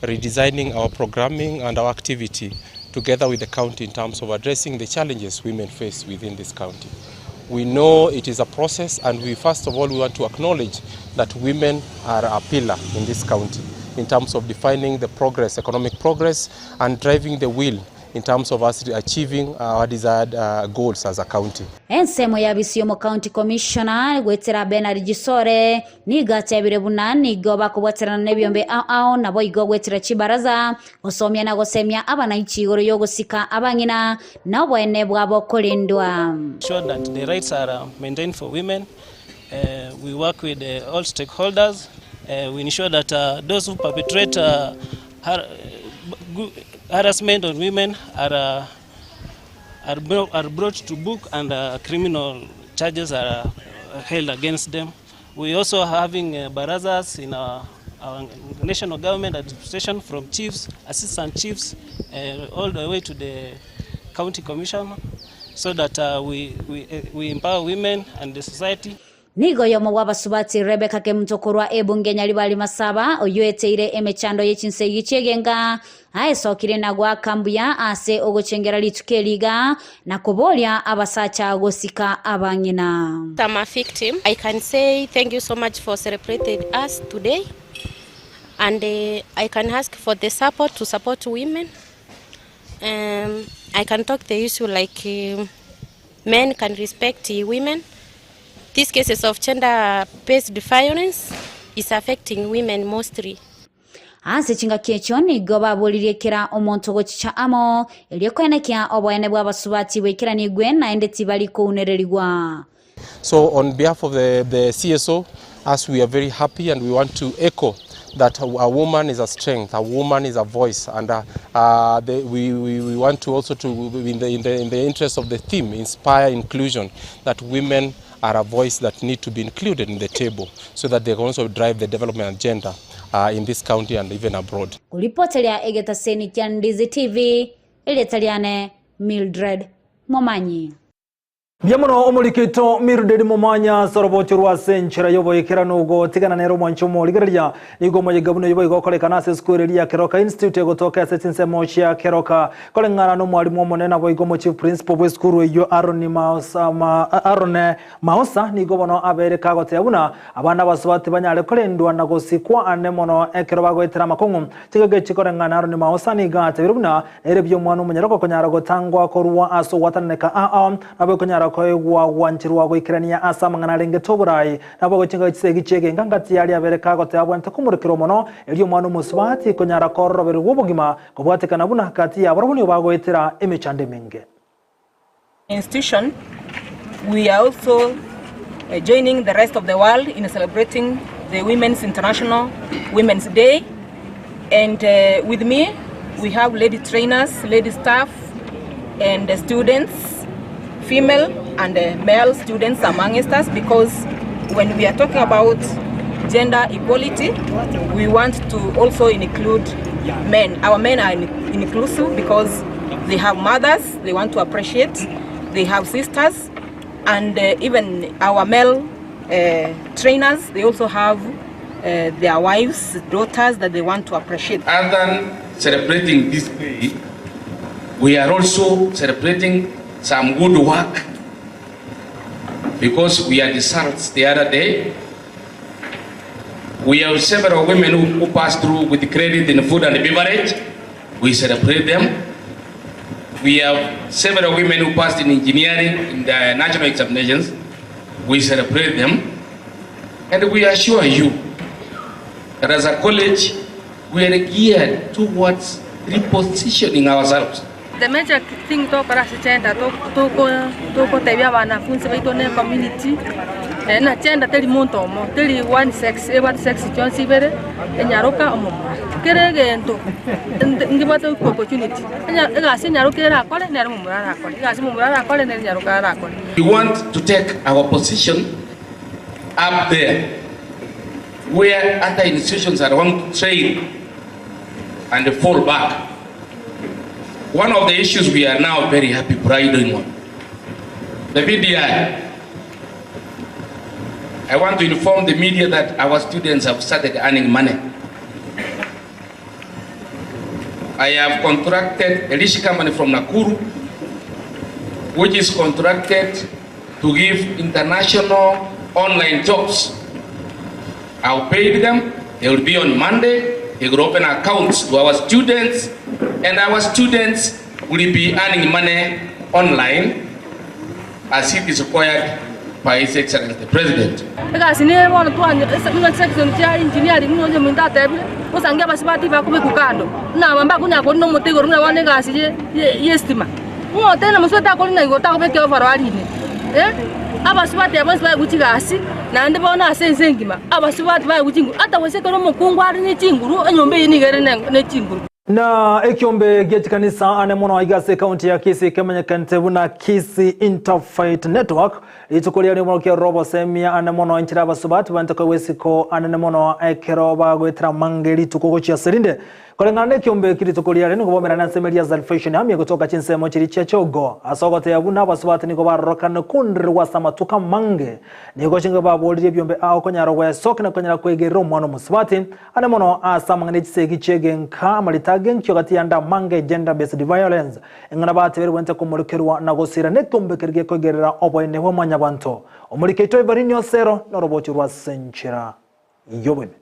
redesigning our programming and our activity together with the county in terms of addressing the challenges women face within this county. We know it is a process and we first of all we want to acknowledge that women are a pillar in this county in terms of defining the progress, economic progress and driving the wheel in terms of us achieving our desired uh, goals as a county. Ensemo ya Bisiyomo County Commissioner goetera Bernard Gisore nigo atebire buna nigo bakobwaterana nebiombe ao ao naboigo goetera chibaraza gosomia na gosemia abananchi igoro y'ogosika abang'ina na oboene bwabo korendwa. Ensure that the rights are uh, maintained for women. Uh, we work with uh, all stakeholders. Uh, we ensure that uh, those who perpetrate uh, har harassment on women are, uh, are, bro are brought to book and uh, criminal charges are uh, held against them. We also having uh, barazas in our our national government administration from chiefs, assistant chiefs, all the way to the county commissioner so that we, we, we empower women and the society. Nigo oyomo bw'abasubati Rebecca Kemunto korwa ebunge Nyaribari Masaba, oyio eteire emechando ye chinsegi chi'egenga, aesokire na goaka mbuya ase ogochengera rituko eri iga, na koboria abasacha gosika abang'ina. I'm a victim. I can say thank you so much for celebrating us today and I can ask for the support to support women. I can talk the issue like men can respect women. These cases of gender based violence is affecting women mostly. Ase chingaki echio nigo baboririe kera omonto gochicha amo, erio koenekia oboene bw'abasubati bwaikeranigwe, naende tibari kounererigwa. So on behalf of the, the CSO, as we are very happy and we want to echo that a woman is a strength, a woman is a voice, and uh, uh, the, we, we, we want to also to, in the, in, the, in the interest of the theme, inspire inclusion, that women are a voice that need to be included in the table so that they can also drive the development agenda uh, in this county and even abroad. Koripoteria egetaseni kia Ndizi TV, erieta riane Mildred Momanyi. Mbuya mono omoriki oito Mildred Momanyi ase orobocho rwa ase enchera y'oboikeranu gotigana nere omwanchi omorigereria. Nigo omoyega buna oyio boigo okorekana ase esukuru eria ya Keroka Institute egotoka ase chinsemo chia Keroka. Koreng'ana nomwarimu omonene naboigo omochief principal bw'esukuru eyio Aaron Maosa, ma, Aaron Maosa nigo bono abeire kagoteba buna abana abasubati banyare korendwa na gosikwa ane mono ekero bagoetera amakong'u. Chingaki chikoreng'ana Aaron Maosa nigo atebire buna nere buya omwana omonyaroko konyara gotangwa korwa ase ogwatananeka ao nabo ekonyara koegwa gwancherwa goikerania ase amang'ana arengete oborai. Naboigo chingaki chisegi chi'egenka ngati yaria abere kagoteba abwenerete komorekerwa mono erio omwana omosubati konyara kororoberigwa obogima Kobwatekana buna gati y'abarabwo nigo bagoetera emechando emenge. Institution, we are also joining the rest of the world in celebrating the Women's International Women's Day. And uh, with me, we have lady trainers, lady staff, and uh, students, female and uh, male students amongst us, because when we are talking about gender equality, we want to also include men. Our men are inclusive because they have mothers they want to appreciate, they have sisters, and uh, even our male uh, trainers, they also have uh, their wives, daughters that they want to appreciate. Other than celebrating this day, we are also celebrating some good work because we had results the other day. We have several women who, who passed through with credit in food and beverage. We celebrate them. We have several women who passed in engineering in the national examinations. We celebrate them. And we assure you that as a college, we are geared towards repositioning ourselves. The major thing tokora ase gender togotebia abanafunsi baito na ecommunity na gender teri monto omo, teri one sex, ebwate sex chionsi ibere, enyaroka omomura. Kera egento nkebwate equal opportunity, egasi enyaroka erakore nere omomura arakore, egasi omomura arakore nere enyaroka arakore. We want to take our position up there where other institutions are going to train and fall back. One of the issues we are now very happy priding on, the VDI. I want to inform the media that our students have started earning money. I have contracted a leash company from Nakuru, which is contracted to give international online jobs. I've paid them. They will be on Monday. They will open accounts to our students, and our students will be earning money online as it is required by His Excellency the President. Egasi nere bono twanya buna chisection chia engineering buna onye omonto atebire, osange abasubati bakobekwa kando, buna aba mbakonyara korina omote igoro buna bono egasi ye ye estima. Ng'o oteba na mosubati akorina igoro takobeka overall arine eh, abasubati aba bonsi baegwe chigasi, naende bono ase ense engima, abasubati baegwe chinguru, ata gose ekero omokungu are ne chinguru, enyomba eyio nigo ere ne chinguru. Na ekiombe gie chikanisa ane mono aiga ase ekaunti ya Kisii kemenyekanete buna Kisii Interfaith Network, rituko riaria mono kiarora obosemia ane mono enchera abasubati baente koegwa esiko anene mono ekero bagoetera amange rituko gochia ase rinde. Koreng'ana nekiombe eki rituko riaria nigo baumerane ase emeri ya Salvation Army egotoka chinsemo chiria chia Chogo ase ogotebia buna abasubati nigo barorokane kondererwa ase amatuko amange. Nigo chinga baboririe ebiombe ao konyara gwesokia na konyara kwegerera omwana omosubati Ande mono ase amang'ana e chisegi chi'egenka, amarita agenkio gati y'ande amange, gender based violence, eng'ana bateberwe bwente komorekerwa na gosira nekeombe keria gekoigerera oboene bwa mwanyabanto. Omoriki oito Evarine Osero norobocho rwa ase enchera y'oboime.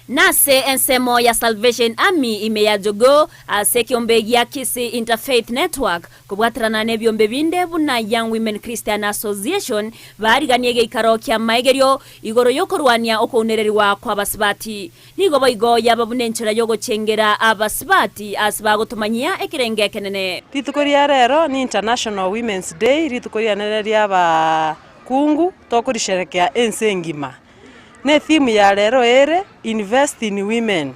Nase ensemo ya Salvation Army ime ya Jogoo ase ekeombe gia Kisii Interfaith Network Kobwaterana nebiombe binde buna Young Women Christian Association bariganie egeikaro ki'amaegerio igoro y'okorwania okounererigwa kw'abasubati. Nigo boigo yaba buna enchera y'ogochengera abasubati ase bagotomanyia ekerenge ekenene. Rituko ria rero ni International Women's Day, rituko riane ria abakungu tokorisherekea ense engima. Ne etheme ya rero ere invest in women.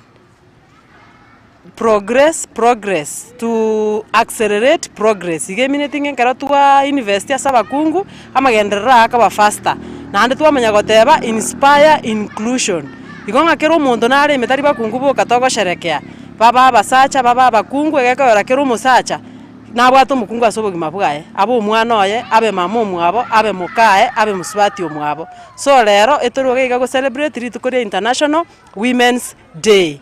Progress progress to accelerate progress. Iga emineti ng'a ekero twa invest ase abakungu, amagenderero aya akaba faster. Naende twamanya goteba inspire inclusion. Igo ng'a kera omonto nare ime tari bakungu boka togosherekea, babe abasacha babe abakungu, egekogera kera omosacha nabwate omokungu ase obogima bwaye, abe omwana oye, abe mama omwabo, abe mokaye, abe mosubati omwabo. So rero etorwe iga iga go celebrate rituko ria international women's day.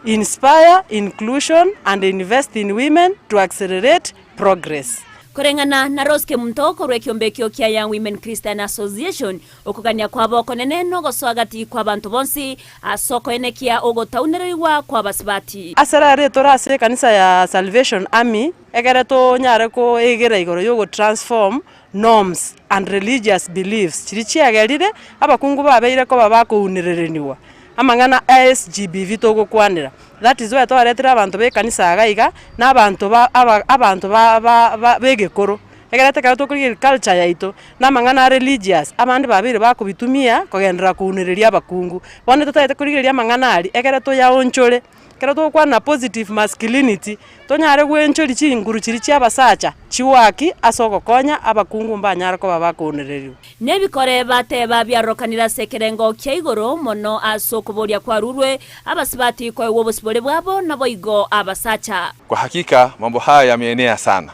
Inspire inclusion and invest in women to accelerate progress. Koreng'ana na Rose Kemunto korwa ekiombe ekio kia Young Women Christian Association, okogania kwabo okonene nogosoa gati kw'abanto bonsi ase okoenekia ogotaunererigwa kw'abasubati. Ase rero tore ase ekanisa ya Salvation Army ekere tonyare koegera igoro ya ogotransform norms and religious beliefs chiria chiagerire abakungu babeire koba bakounerereniwa. Amang'ana a SGBV togokwanera. That is why twaretire abanto b'ekanisa iga iga, na abanto ba aba abanto ba ba ba b'egekoro. Ekero ekero tokorigereria culture yaito, na amang'ana a religious, abande babeire bakobitumia kogenderera kounereria abakungu. Bono totagete korigereria amang'ana aria, ekere toyaonchore. Ekero togokwana positive masculinity, tonyare gwenchoria chinguru chiria chia abasacha chiwaki ase ogokonya abakungu mbanyare koba bakounereriwa. Nebikore bateba biarokanire ase ekerengo kia igoro mono ase okoboria kwarurwe, abasubati koegwa obosibore bwabo, naboigo abasacha. Kwa hakika mambo haya yameenea sana,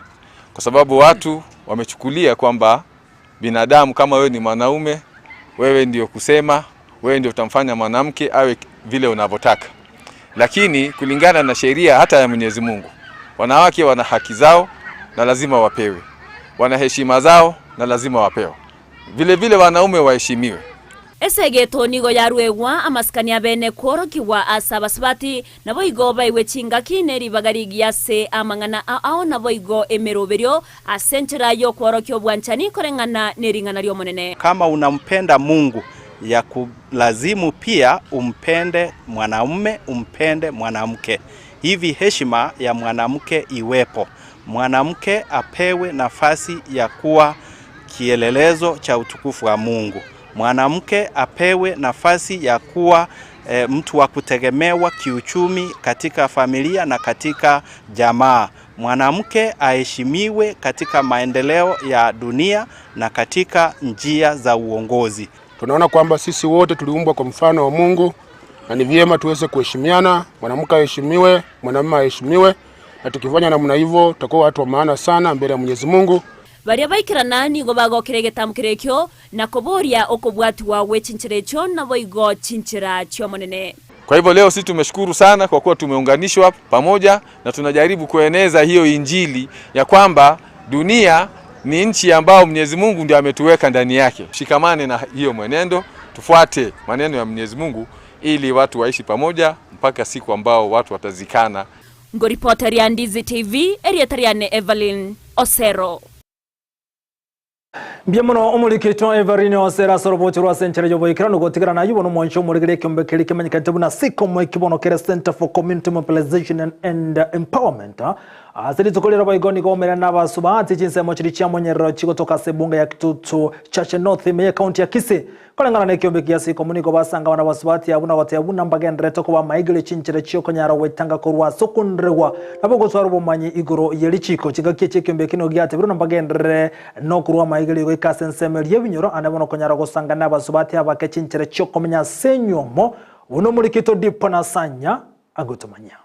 kwa sababu watu wamechukulia kwamba binadamu kama wewe ni mwanaume, wewe ndio kusema, wewe ndio utamfanya mwanamke awe vile unavyotaka. Lakini kulingana na sheria hata ya Mwenyezi Mungu, wanawake wana haki zao na lazima wapewe, wana heshima zao na lazima wapewe. Vile vile wanaume waheshimiwe. Esegeto nigo yaruegwa amasikani abene kworokigwa ase abasubati, naboigo baigwe chingaki ne ribaga rigiya ase amang'ana ao naboigo emeroberio ase enchera y'okworokia obwanchani koreng'ana ne ring'ana ri'Omonene. Kama unampenda Mungu ya kulazimu pia umpende mwanamume umpende mwanamke. Hivi heshima ya mwanamke iwepo. Mwanamke apewe nafasi ya kuwa kielelezo cha utukufu wa Mungu. Mwanamke apewe nafasi ya kuwa e, mtu wa kutegemewa kiuchumi katika familia na katika jamaa. Mwanamke aheshimiwe katika maendeleo ya dunia na katika njia za uongozi. Tunaona kwamba sisi wote tuliumbwa kwa mfano wa Mungu na ni vyema tuweze kuheshimiana, mwanamke aheshimiwe, mwanamume aheshimiwe, na tukifanya namna hivyo tutakuwa watu wa maana sana mbele ya Mwenyezi Mungu. Baria baikerana nigo bagokera egetamokero ekio, na koboria okobwatigwa gwe chinchera echio naboigo chinchera chi'Omonene. Kwa hivyo leo sisi tumeshukuru sana kwa kuwa tumeunganishwa pamoja na tunajaribu kueneza hiyo injili ya kwamba dunia ni nchi ambayo Mwenyezi Mungu ndiye ametuweka ndani yake. Shikamane na hiyo mwenendo, tufuate maneno ya Mwenyezi Mungu ili watu waishi pamoja mpaka siku ambao watu watazikana. Ngoripoteria Ndizi TV, erieta riane Evelyn Osero. Mbuya mono omoriki oito Everine Osero ase orobocho rwa ase enchera y'oboikeranu gotigera nayio bono omwancho omorigeri ekeombe keria kemenyekanete buna Sikomo eki bono kere Centre for Community Mobilization and Empowerment. Ase rituko riria boigo nigo omerane nabasubati chinsemo chiria chiamonyerero chigotoka ase ebunge ya Kitutu Chache North ime y'ecounty ya Kisii. Koreng'ana nekiombe kia Sikomu nigo basanga abana basubati abwo na goteba buna mbagendererete koba amaigerio chinchera chiokonyara gwetanga korwa ase okonregwa nabo gotwara obomanyi igoro ye richiko. Chingaki echi ekiombe eki nigo giatebirwe na mbagenderere nokorwa amaigerio goika ase ensemo eria y'ebinyoro ande bono konyara gosanga nabasubati abake chinchera chiokomenya ase enywomo buna omorikito Dipo Nasanya agotomanyia.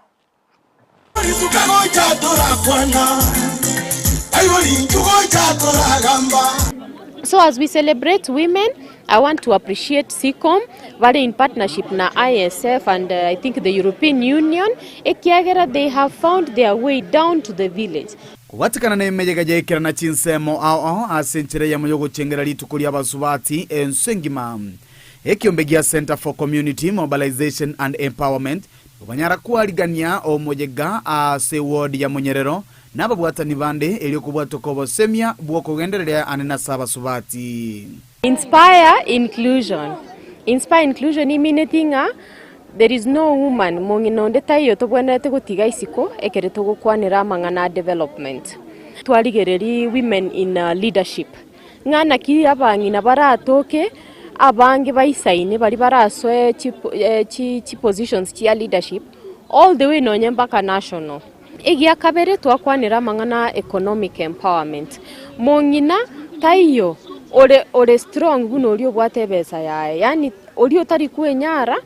So as we celebrate women, I want to appreciate SEACOM bare in partnership na ISF and I think the European Union ekiagera they have found their way down to the village. Kobwatekana nemeyega yaikerana chinsemo ao ao ase enchera eyemo y'ogochengera rituko ri'abasubati ense engima. Ekiombe gia Centre for Community Mobilization and Empowerment Obanyara kwarigania omoyega ase ewodi ya Monyerero na ababwatani bande erio kobwatoka obosemia bw'okogendereria ane nase abasubati. Inspire inclusion. Inspire inclusion imineti ng'a there is no woman, mong'ina onde taiyo tobwenerete gotiga isiko ekere togokwanera amang'ana a development. Twarigereria women in leadership. Ng'a naki abang'ina baratoke abange baisaine baria barasoe chipositions chia leadership all the way nonye mpaka national. Egia kabere twakwanera amang'ana a economic empowerment, mong'ina taiyo ore ore strong buna oria obwate ebesa yaye, yaani oria otari kwenyara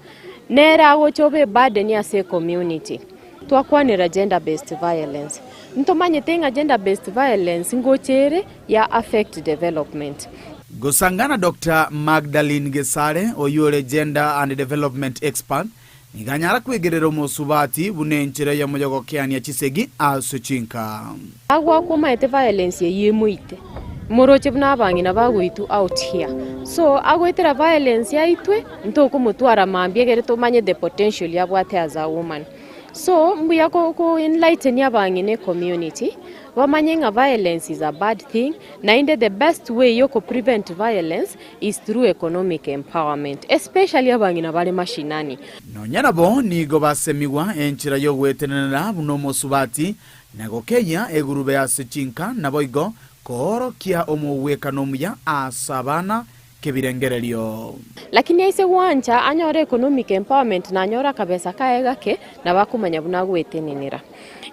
nere agocha obe eburden ase ecommunity. Twakwanera gender based violence, ntomanyete ng'a gender based violence ngocha ere ya affect development. Gosangana Doctor Magdalene Gesare, oyio ore Gender and Development Expert, nigo anyara kwegerera omosubati buna enchera eyemo y'ogokeania chisegi ase chinka. Agwo omaete violence eyio emoite, moroche buna abang'ina bagoitwa out here. So agoetera violence aitwe, ntokomotwara mambia egere tomanye the potential abwate as a woman. So mbuya ko ko enlighten abang'ina ecommunity, bamanye ng'a violence is a bad thing, naende the best way yoko prevent violence is through economic empowerment, especially abang'ina bare mashinani. Nonya nabo nigo basemigwa enchera y'ogwetenenera buna omosubati, na gokeyia egurube ase chinka, naboigo koorokia omogwekano omuya ase abana kebirengererio. Lakini aise gwancha anyore economic empowerment na anyore akabesa kaye gake, nabo akomanya buna agwetenenera.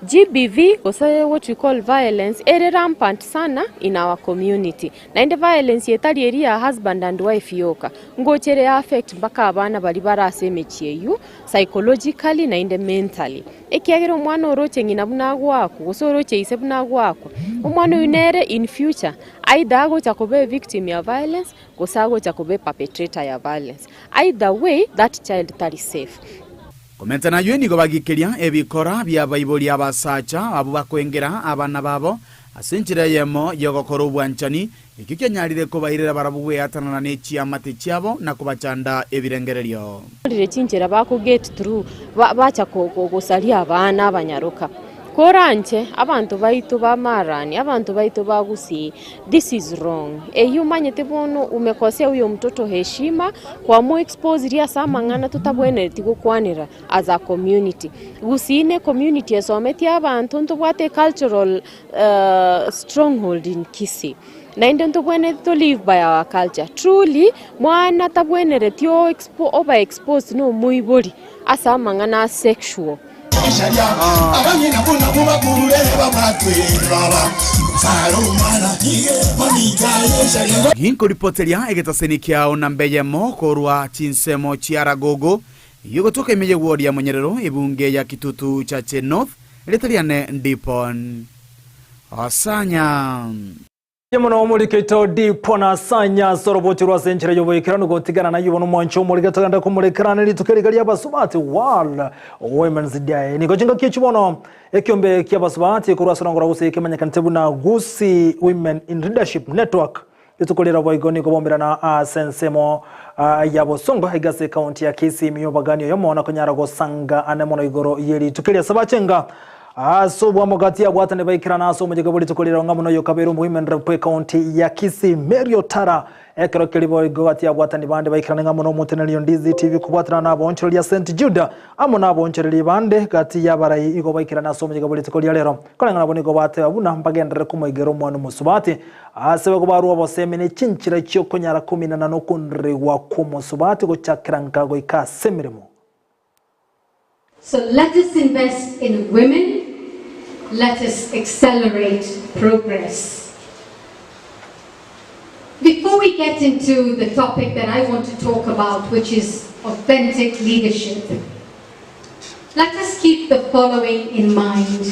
GBV gose what we call violence ere rampant sana in our community. Naende violence etari eria ya husband and wife yoka, ngocha ere ya affect mpaka abana baria bare ase emechie eyio psychologically naende mentally. Ekiagera omwana oroche ng'ina buna agoakwa gose oroche ise buna agoakwa, omwana oyio nere in future either agocha koba evictim ya violence gose agocha koba eperpetrator ya violence. Either way that child tari safe. Komenta nayio nigo bagikeria ebikora bi'abaibori abasacha abwo bakoengera abana babo ase enchera eyemo y'ogokora obwanchani, ekio kianyarire kobairera barabwo gweatanana ne chiamate chiabo na kobachanda ebirengererio. Rire chinchera bako get through bacha gosaria abana abanyaroka. Koranche abanto baito ba Marani, abanto baito ba Gusii, this is wrong. Eyio omanyete bono umekosea huyo mtoto heshima, kwamo expose ria ase amang'ana totabwenereti gokwanera as a community. Gusii ne community esometie abanto ntobwate cultural stronghold in Kisii. Naende ntobwenerete to live by our culture. Truly, mwana tabwenereti o expo oba exposed na omoibori ase amang'ana a sexual. Ginkoripoteria egetaseni kiao namba eyemo korwa chinsemo chia Ragogo, eyio egotoka ime y'ewodi ya Monyerero, ebunge ya Kitutu Chache North, erieta riane Ndipon Osanya. Inche mono omoriketo Dipo na Sanya ase orobocho rw'ase enchera y'oboikeranu gotigana nayio bono omwancho omorike togende komorekerana rituko eriga ri'abasubati World Women's Day. Nigo chingaki echi bono ekiombe ki'abasubati korwa ase orongo rwa Gusii kemanyekanete buna Gusii Women in Leadership Network rituko rira boigo nigo baumerana ase ensemo ya Bosongo aiga ase ekaunti ya Kisii ime y'obogani oyomo na konyara gosanga ane mono igoro ye rituko eri ase bachenga. Ase obwamo gati y'abwatani baikerana ase omoyega bwe rituko riria ng'a buna oyo okabeire omoimenere bw'ekaunti ya Kisii Mary Otara ekero keria boigo gati y'abwatani bande baikerane ng'a buna omoteneneri o Ndizi TV kobwaterana na aboonchoreria St Jude amo na aboonchoreria bande gati y'abarai igo baikerane ase omoyega bwe rituko ria rero. Koreng'ana nabo nigo bateba buna mbagenderere komoigera omwana omosubati ase bago barua obosemi ne chinchera chi'okonyara kominana nokonrigwa kw'omosubati gochakera nka goika ase emeremo. So let us invest in women, let us accelerate progress. Before we get into the topic that I want to talk about, which is authentic leadership, let us keep the following in mind.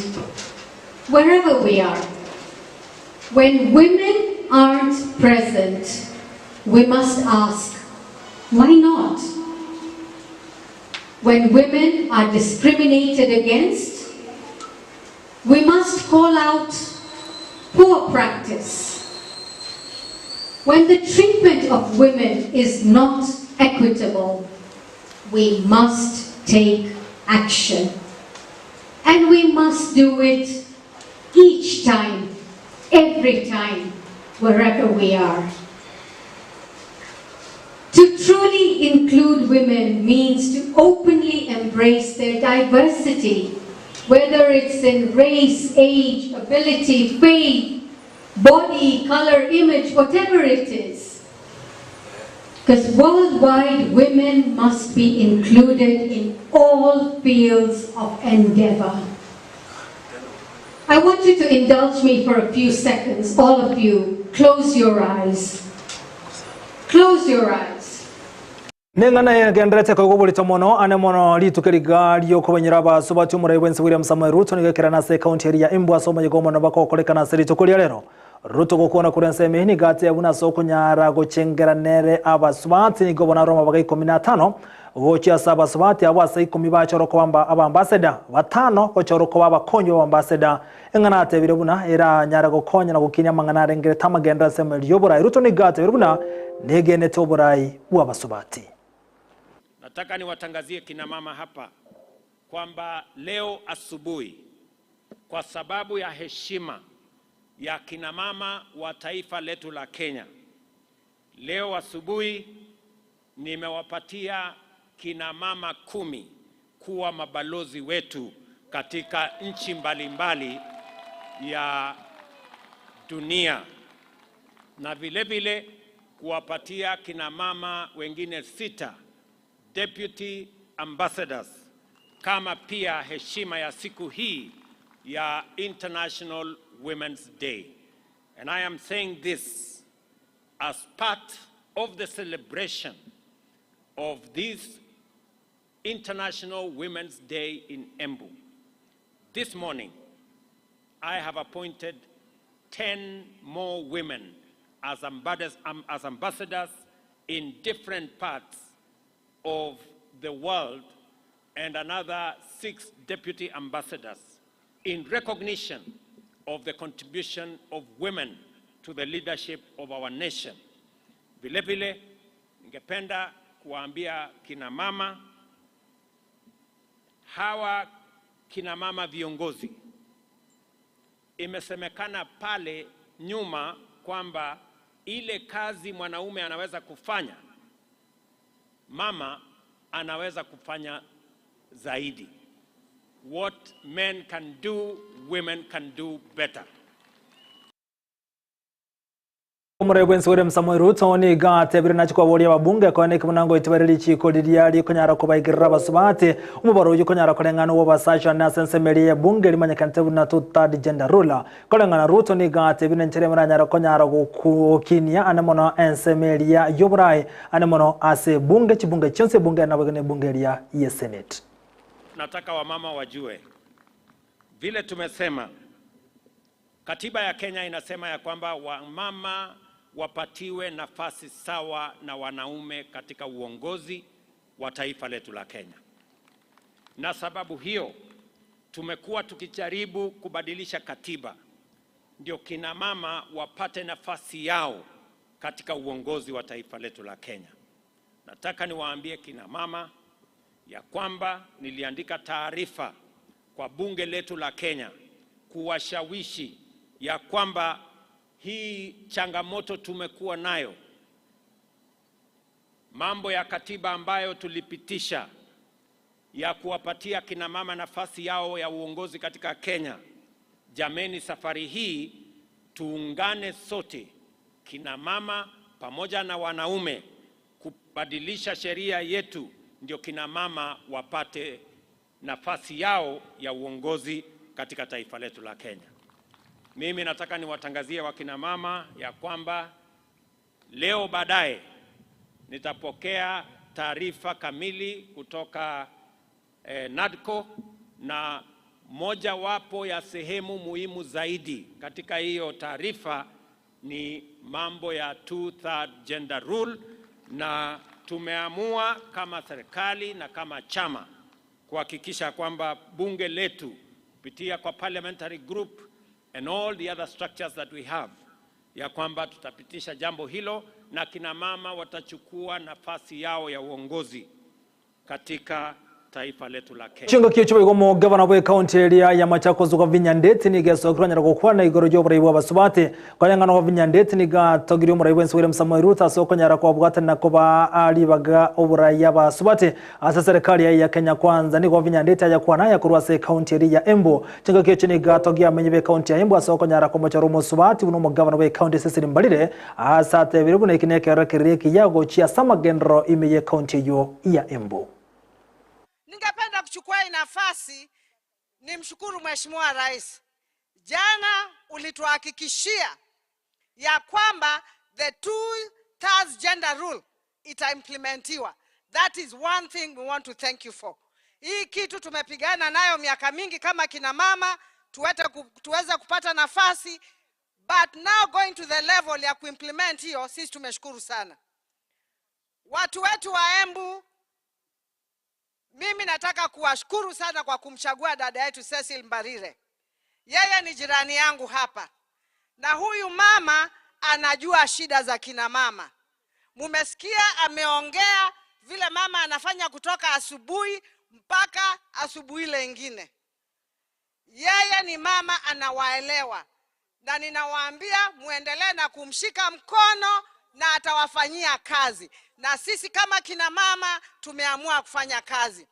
Wherever we are, when women aren't present, we must ask, why not? When women are discriminated against, we must call out poor practice. When the treatment of women is not equitable, we must take action. And we must do it each time, every time, wherever we are. To truly include women means to openly embrace their diversity, whether it's in race, age, ability, faith, body, color, image, whatever it is. Because worldwide, women must be included in all fields of endeavor. I want you to indulge me for a few seconds, all of you. Close your eyes. Close your eyes. Neng'ana egenderete koigwa oborito mono ane mono rituko riga ri'okobanyora abasubati omorai bwense William Samoei Ruto nigo ekerana ase ekaunti eria ya Embu ase omoyega omonene bakogokorekana ase rituko ria rero. Ruto gokwana korwa ensemo eye nigo ateba buna ase okonyara gochengera nere abasubati nigo bono arwe amabaga ikomi na atano gochia ase abasubati abwo ase ikomi bachorwa koba abambassador, batano gochorwa koba abakonyi b'abambassador. Eng'ana atebire buna eranyare gokonya na gokinia amang'ana arengerete amagenderero ase emeri y'oborai. Ruto nigo atebire buna negenete oborai bw'abasubati. Nataka niwatangazie kina mama hapa kwamba leo asubuhi, kwa sababu ya heshima ya kina mama wa taifa letu la Kenya, leo asubuhi nimewapatia kina mama 10 kuwa mabalozi wetu katika nchi mbalimbali ya dunia na vile vile kuwapatia kina mama wengine 6 deputy ambassadors kama pia heshima ya siku hii ya International Women's Day. And I am saying this as part of the celebration of this International Women's Day in Embu. This morning, I have appointed 10 more women as ambassadors in different parts of the world and another 6 deputy ambassadors in recognition of the contribution of women to the leadership of our nation. Vile vile, ningependa kuwaambia kina mama, hawa kina mama viongozi, imesemekana pale nyuma kwamba ile kazi mwanaume anaweza kufanya, mama anaweza kufanya zaidi. What men can do, women can do better. Omorai bwensi William Samoei Ruto nigo atebire nachi kwaboria ababunge koe neki buna ngoitibare richiko riria rikonyara kobaigerera abasubati omobaro oyio konyara koreng'ana obw'abasacha ase ensemo eria ya bunge rimanyekanete buna two-third gender rule. Koreng'ana Ruto nigo atebire enchera emoranyare konyara gokinia ane mono ensemo eria y'oborai ane mono ase bunge chibunge chionsi ebunge nabo na ebunge eria ya Senate. Nataka wamama wajue vile tumesema katiba ya Kenya inasema ya kwamba wamama wapatiwe nafasi sawa na wanaume katika uongozi wa taifa letu la Kenya. Na sababu hiyo tumekuwa tukijaribu kubadilisha katiba ndio kina mama wapate nafasi yao katika uongozi wa taifa letu la Kenya. Nataka niwaambie kina mama ya kwamba niliandika taarifa kwa kwa bunge letu la Kenya kuwashawishi ya kwamba hii changamoto tumekuwa nayo, mambo ya katiba ambayo tulipitisha ya kuwapatia kina mama nafasi yao ya uongozi katika Kenya. Jameni, safari hii tuungane sote, kina mama pamoja na wanaume, kubadilisha sheria yetu ndio kina mama wapate nafasi yao ya uongozi katika taifa letu la Kenya. Mimi nataka niwatangazie wakina mama ya kwamba leo baadaye nitapokea taarifa kamili kutoka NADCO na mojawapo ya sehemu muhimu zaidi katika hiyo taarifa ni mambo ya two-third gender rule, na tumeamua kama serikali na kama chama kuhakikisha kwamba bunge letu kupitia kwa parliamentary group and all the other structures that we have ya kwamba tutapitisha jambo hilo na kina mama watachukua nafasi yao ya uongozi katika taifa letu la Kenya. Chingo kio chibo igomo gavana bwe county area ya Machakos Wavinya Ndeti nigeso kuranyara gokwana igoro ryo burayi bwa basubati kwanyangana Wavinya Ndeti niga togirio murayi bwensi William Samoei Ruto ase okonyara kwabwatana koba aribaga oburayi abasubati ase serikali ya Kenya Kwanza nigo Wavinya Ndeti ajakwana ya kurwa ase county area ya Embu. Chingo kio niga togia amenye be county ya Embu ase okonyara komochora omusubati buno omogavana bwe county Cecily Mbarire ase atebire buna eki nekero keria ekiya gochia ase amagendero ime ye county eyo ya Embu. Ningependa kuchukua hii nafasi nimshukuru Mheshimiwa Rais. Jana ulituhakikishia ya kwamba the two-thirds gender rule itaimplementiwa. That is one thing we want to thank you for. Hii kitu tumepigana nayo miaka mingi kama kina mama tuweze kupata nafasi, but now going to the level ya kuimplement hiyo, sisi tumeshukuru sana. Watu wetu wa Embu, mimi nataka kuwashukuru sana kwa kumchagua dada yetu Cecily Mbarire. Yeye ni jirani yangu hapa, na huyu mama anajua shida za kina mama. Mumesikia ameongea vile mama anafanya kutoka asubuhi mpaka asubuhi lengine. Yeye ni mama anawaelewa, na ninawaambia muendelee na kumshika mkono na atawafanyia kazi. Na sisi kama kina mama tumeamua kufanya kazi.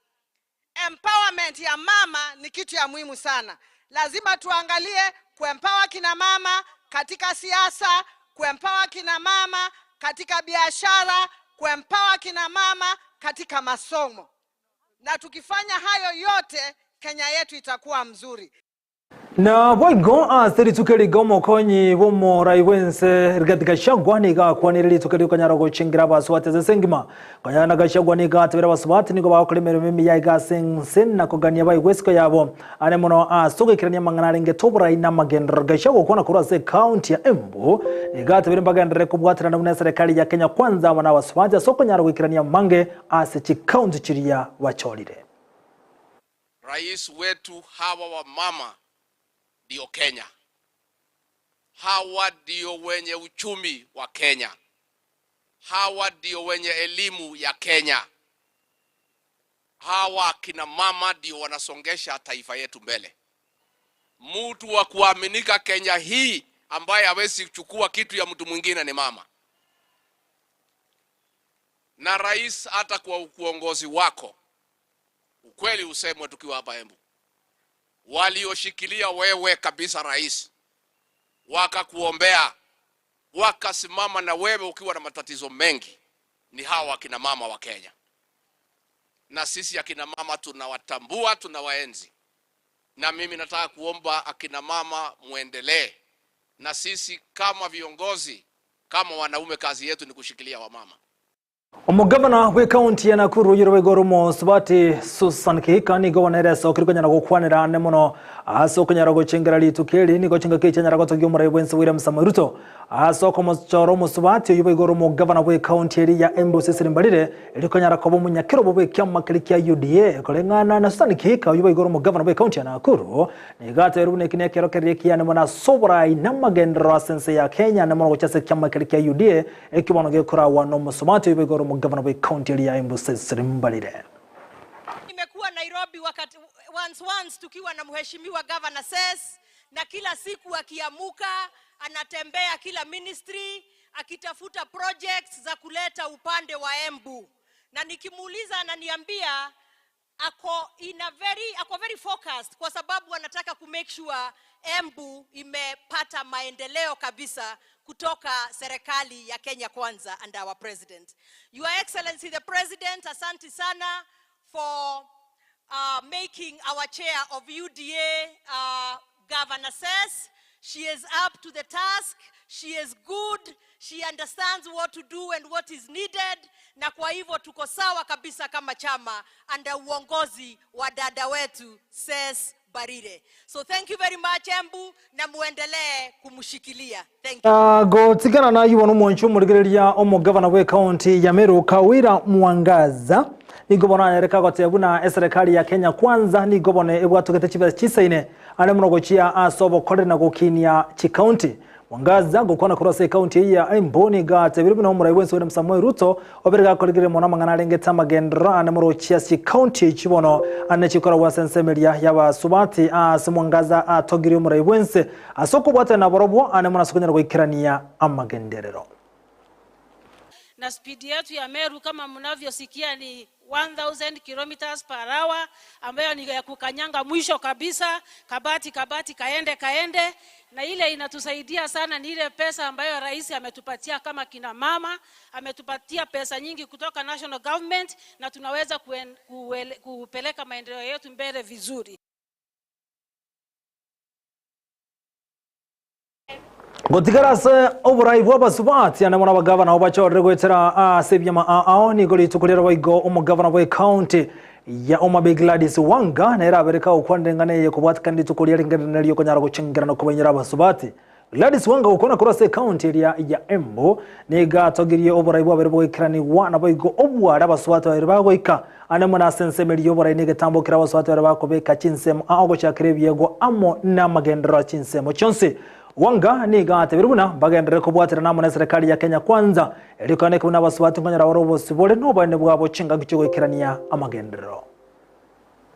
Empowerment ya mama ni kitu ya muhimu sana. Lazima tuangalie kuempower kina mama katika siasa, kuempower kina mama katika biashara, kuempower kina mama katika masomo. Na tukifanya hayo yote, Kenya yetu itakuwa mzuri. Na boigo ase rituko riga omokonyi bw'omorai bwense Rigathi Gachagua niga akwanire rituko rikonyara gochingira abasubati ase ense engima. Konyana Gachagua niga atebire abasubati nigo bagokora emeremo emiya iga ase ense na kogania baigwe esiko yabo are mono ase ogoikerania amang'ana arengete oborai na amagenderero. Gachagua okwana korwa ase ekaunti ya Embu niga atebire mbagenderere kobwaterana buna eserekari ya Kenya Kwanza amo na abasubati ase okonyara goikerania amange ase chikaunti chiria bachorire. Rais wetu hawa wa mama ndio Kenya. Hawa ndio wenye uchumi wa Kenya. Hawa ndio wenye elimu ya Kenya. Hawa kina mama ndio wanasongesha taifa yetu mbele. Mtu wa kuaminika Kenya hii ambaye hawezi kuchukua kitu ya mtu mwingine ni mama. Na rais, hata kwa uongozi wako, ukweli usemwe tukiwa hapa Embu, walioshikilia wewe kabisa rais, wakakuombea, wakasimama na wewe ukiwa na matatizo mengi, ni hawa akina mama wa Kenya. Na sisi akina mama tunawatambua, tunawaenzi. Na mimi nataka kuomba akina mama muendelee. Na sisi kama viongozi, kama wanaume, kazi yetu ni kushikilia wamama. Omugavana bwe kaunti ya Nakuru yirwe goromo Subati Susan Kihika nigo bonere sokiri konyara gokwanera ane mono ase okonyara gochengera rituko eri nigo chingaki chianyara gotogia omorai bwense William Samoei Ruto ase okomochora omosubati oywo boigo ore omogavana bwe kaunti eri ya Embu Cecily Mbarire eri konyara koba omonyakerobo bwe ekiama keria kia UDA koreng'ana na Susan Kihika oywo boigo ore omogavana bwe kaunti ya Nakuru nigo ateberwe buna eki nekero keria ekiya mono ase oborai na amagenderero ase ense ya Kenya ane mono gochia ase ekiama keria kia UDA ekio bono gekorawa na omosubati oywo boigo ore omogavana bwe kaunti eri ya Embu Cecily Mbarire. Nimekuwa Nairobi once once tukiwa na mheshimiwa Governor Ses, na kila siku akiamuka anatembea kila ministry akitafuta projects za kuleta upande wa Embu, na nikimuuliza ananiambia ako in a very, ako very focused kwa sababu anataka ku make sure Embu imepata maendeleo kabisa kutoka serikali ya Kenya Kwanza and our president. Your Excellency the President, asante sana for making our chair of UDA Governor Ses. She is up to the task. She is good. She understands what to do and what is needed. Na kwa hivyo tuko sawa kabisa kama chama under uongozi wa dada wetu Ses Barire. So thank you very much Embu, na muendelee kumshikilia. Thank you. Gotigana na yubo n'omonchi omorigereria omogavana bwa ekaunti ya Meru Kawira Mwangaza nigo bono anyareka goteba buna eserikali ya Kenya Kwanza nigo bono ebwatogete chibesa chisaine are mono gochia ase obokoreri na gokinia chikaunti. Mwangaza gokwana korwa ase ekaunti eye ya Embu nigo atebire buna omorai bwense William Samoei Ruto obere gakoregereria mono amang'ana arengete amagenderero ane mono gochia ase chikaunti echi bono ane chikoragwa ase ensemeria y'abasubati ase Mwangaza atogirie omorai bwense ase okobwatana na borobwo ane mono ase okonyara goikerania amagenderero. Na spidi yetu ya Meru kama mnavyosikia ni 1000 kilometers per hour, ambayo ni ya kukanyanga mwisho kabisa, kabati kabati, kaende kaende. Na ile inatusaidia sana ni ile pesa ambayo rais ametupatia kama kina mama, ametupatia pesa nyingi kutoka national government, na tunaweza kupeleka maendeleo yetu mbele vizuri. Gotigara ase oborai bwa abasubati ane mono abagavana bachorire goetera ase ebiama ao nigo rituko riaro boigo omogavana bwa ekaunti ya Homa Bay Gladys Wanga nere abereka okwanderengana eye kobwatikana rituko riarenge rinene riokonyara gochengerana na kobainyora abasubati. Gladys Wanga gokwana korwa ase ekaunti eria ya Embu nigo atogirie oborai bwabere bogoikeranigwa naboigo obware abasubati babere bagoika ane mono ase ensemo eria oborai na egetambo kera abasubati babere bakobeka chinsemo ao gochakera ebiegwa amo na amagenderero a chinsemo chionsi. Wanga nigo atebire buna bagenderere kobwatera namo na serikali ya Kenya Kwanza erikane buna abasubati nkonyora bare obosibore n'oboene bwabo chingaki chigoikerania amagenderero.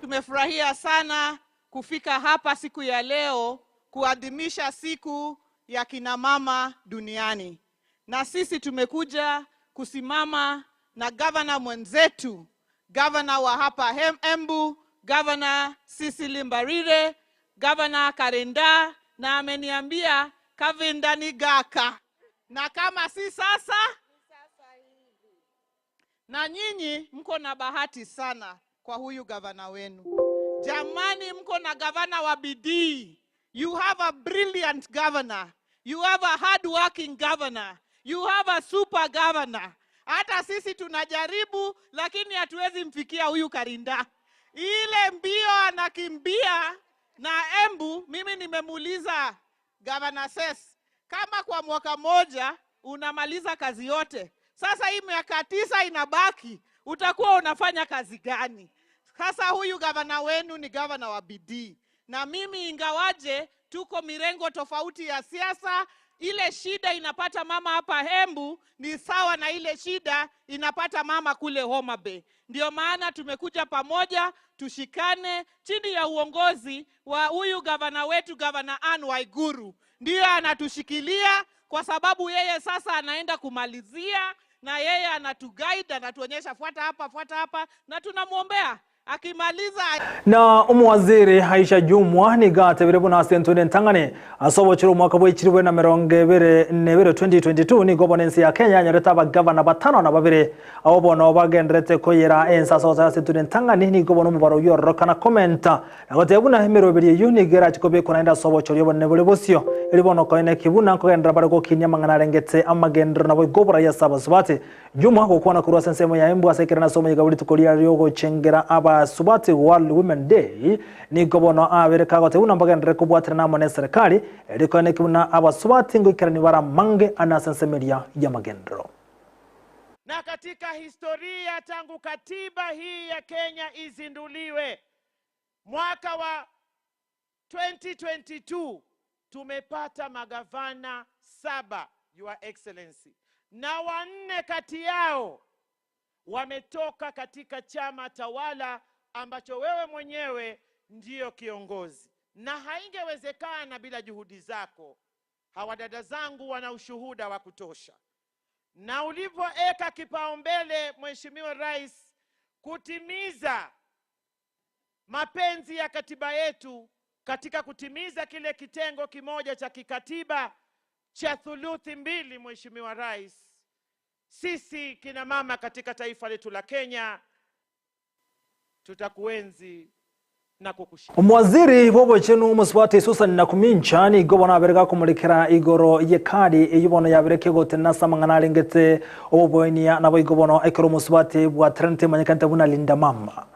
Tumefurahia sana kufika hapa siku ya leo kuadhimisha siku ya kina mama duniani, na sisi tumekuja kusimama na gavana mwenzetu, gavana wa hapa Embu, gavana Cecily Mbarire, gavana Karinda, na ameniambia Kavinda ni gaka, na kama si sasa, na nyinyi mko na bahati sana kwa huyu gavana wenu. Jamani, mko na gavana wa bidii. You have a brilliant governor. You have a hard-working governor. You have a super governor. Hata sisi tunajaribu, lakini hatuwezi mfikia huyu Karinda. Ile mbio anakimbia na Embu, mimi nimemuuliza Governor Ses, kama kwa mwaka moja unamaliza kazi yote, sasa hii miaka 9 inabaki, utakuwa unafanya kazi gani? Sasa huyu gavana wenu ni gavana wa bidii, na mimi ingawaje tuko mirengo tofauti ya siasa, ile shida inapata mama hapa Embu ni sawa na ile shida inapata mama kule Homa Bay. Ndio maana tumekuja pamoja tushikane chini ya uongozi wa huyu gavana wetu, Gavana Anne Waiguru. Ndiyo anatushikilia kwa sababu yeye sasa anaenda kumalizia, na yeye anatuguide, anatuonyesha fuata hapa, fuata hapa, na tunamwombea akimaliza. Na umuwaziri Aisha Jumwa nigatebire buna ase entune ntang'ani ase obochire omwaka bwa echiribwe na mirongo ebere na ebere 2022 nigo bono ense ya Kenya yanyorete abagavana batano na babere abo bono bagenderete koyera ense ase ogosoa ase entune ntang'ani nigo bono omobaro oyio ororokana komenta na goteba buna emeroberi eyio nigo erachi kobekwa naende ase obochori obonene bore bosio eri bono koene kibuna nkogenderera bare gokinia amang'ana arengete amagenderero nabo igo oborai ase abasubati. Jumwa gokwana korwa ase ensemo ya Embu ase ekerene ase omoyega bwa rituko riria riogochengera abasubati World Women Day nigo bono abere kagote buna mbagenderere kobwaterana amo na eserikali erikoeneki buna abasubati ngoikerani bara mange ane ase ensemo eria y'amagenderero. Na katika historia tangu katiba hii ya Kenya izinduliwe mwaka wa 2022 tumepata magavana 7, Your Excellency, na 4 kati yao wametoka katika chama tawala ambacho wewe mwenyewe ndiyo kiongozi, na haingewezekana bila juhudi zako. Hawa dada zangu wana ushuhuda wa kutosha, na ulivyoeka kipaumbele Mheshimiwa Rais kutimiza mapenzi ya katiba yetu katika kutimiza kile kitengo kimoja cha kikatiba cha thuluthi mbili, Mheshimiwa Rais, sisi kina mama katika taifa letu la Kenya tutakuenzi na kukushika. Omowaziri bw'obochenu omosubati Susan Nakumincha nigo bono abere gakomorekera igoro y'ekadi eyio bono yabere kegotenena ase amang'ana arengete oboboinia naboigo bono ekero omosubati bwateranete emanyekanete buna Linda Mama.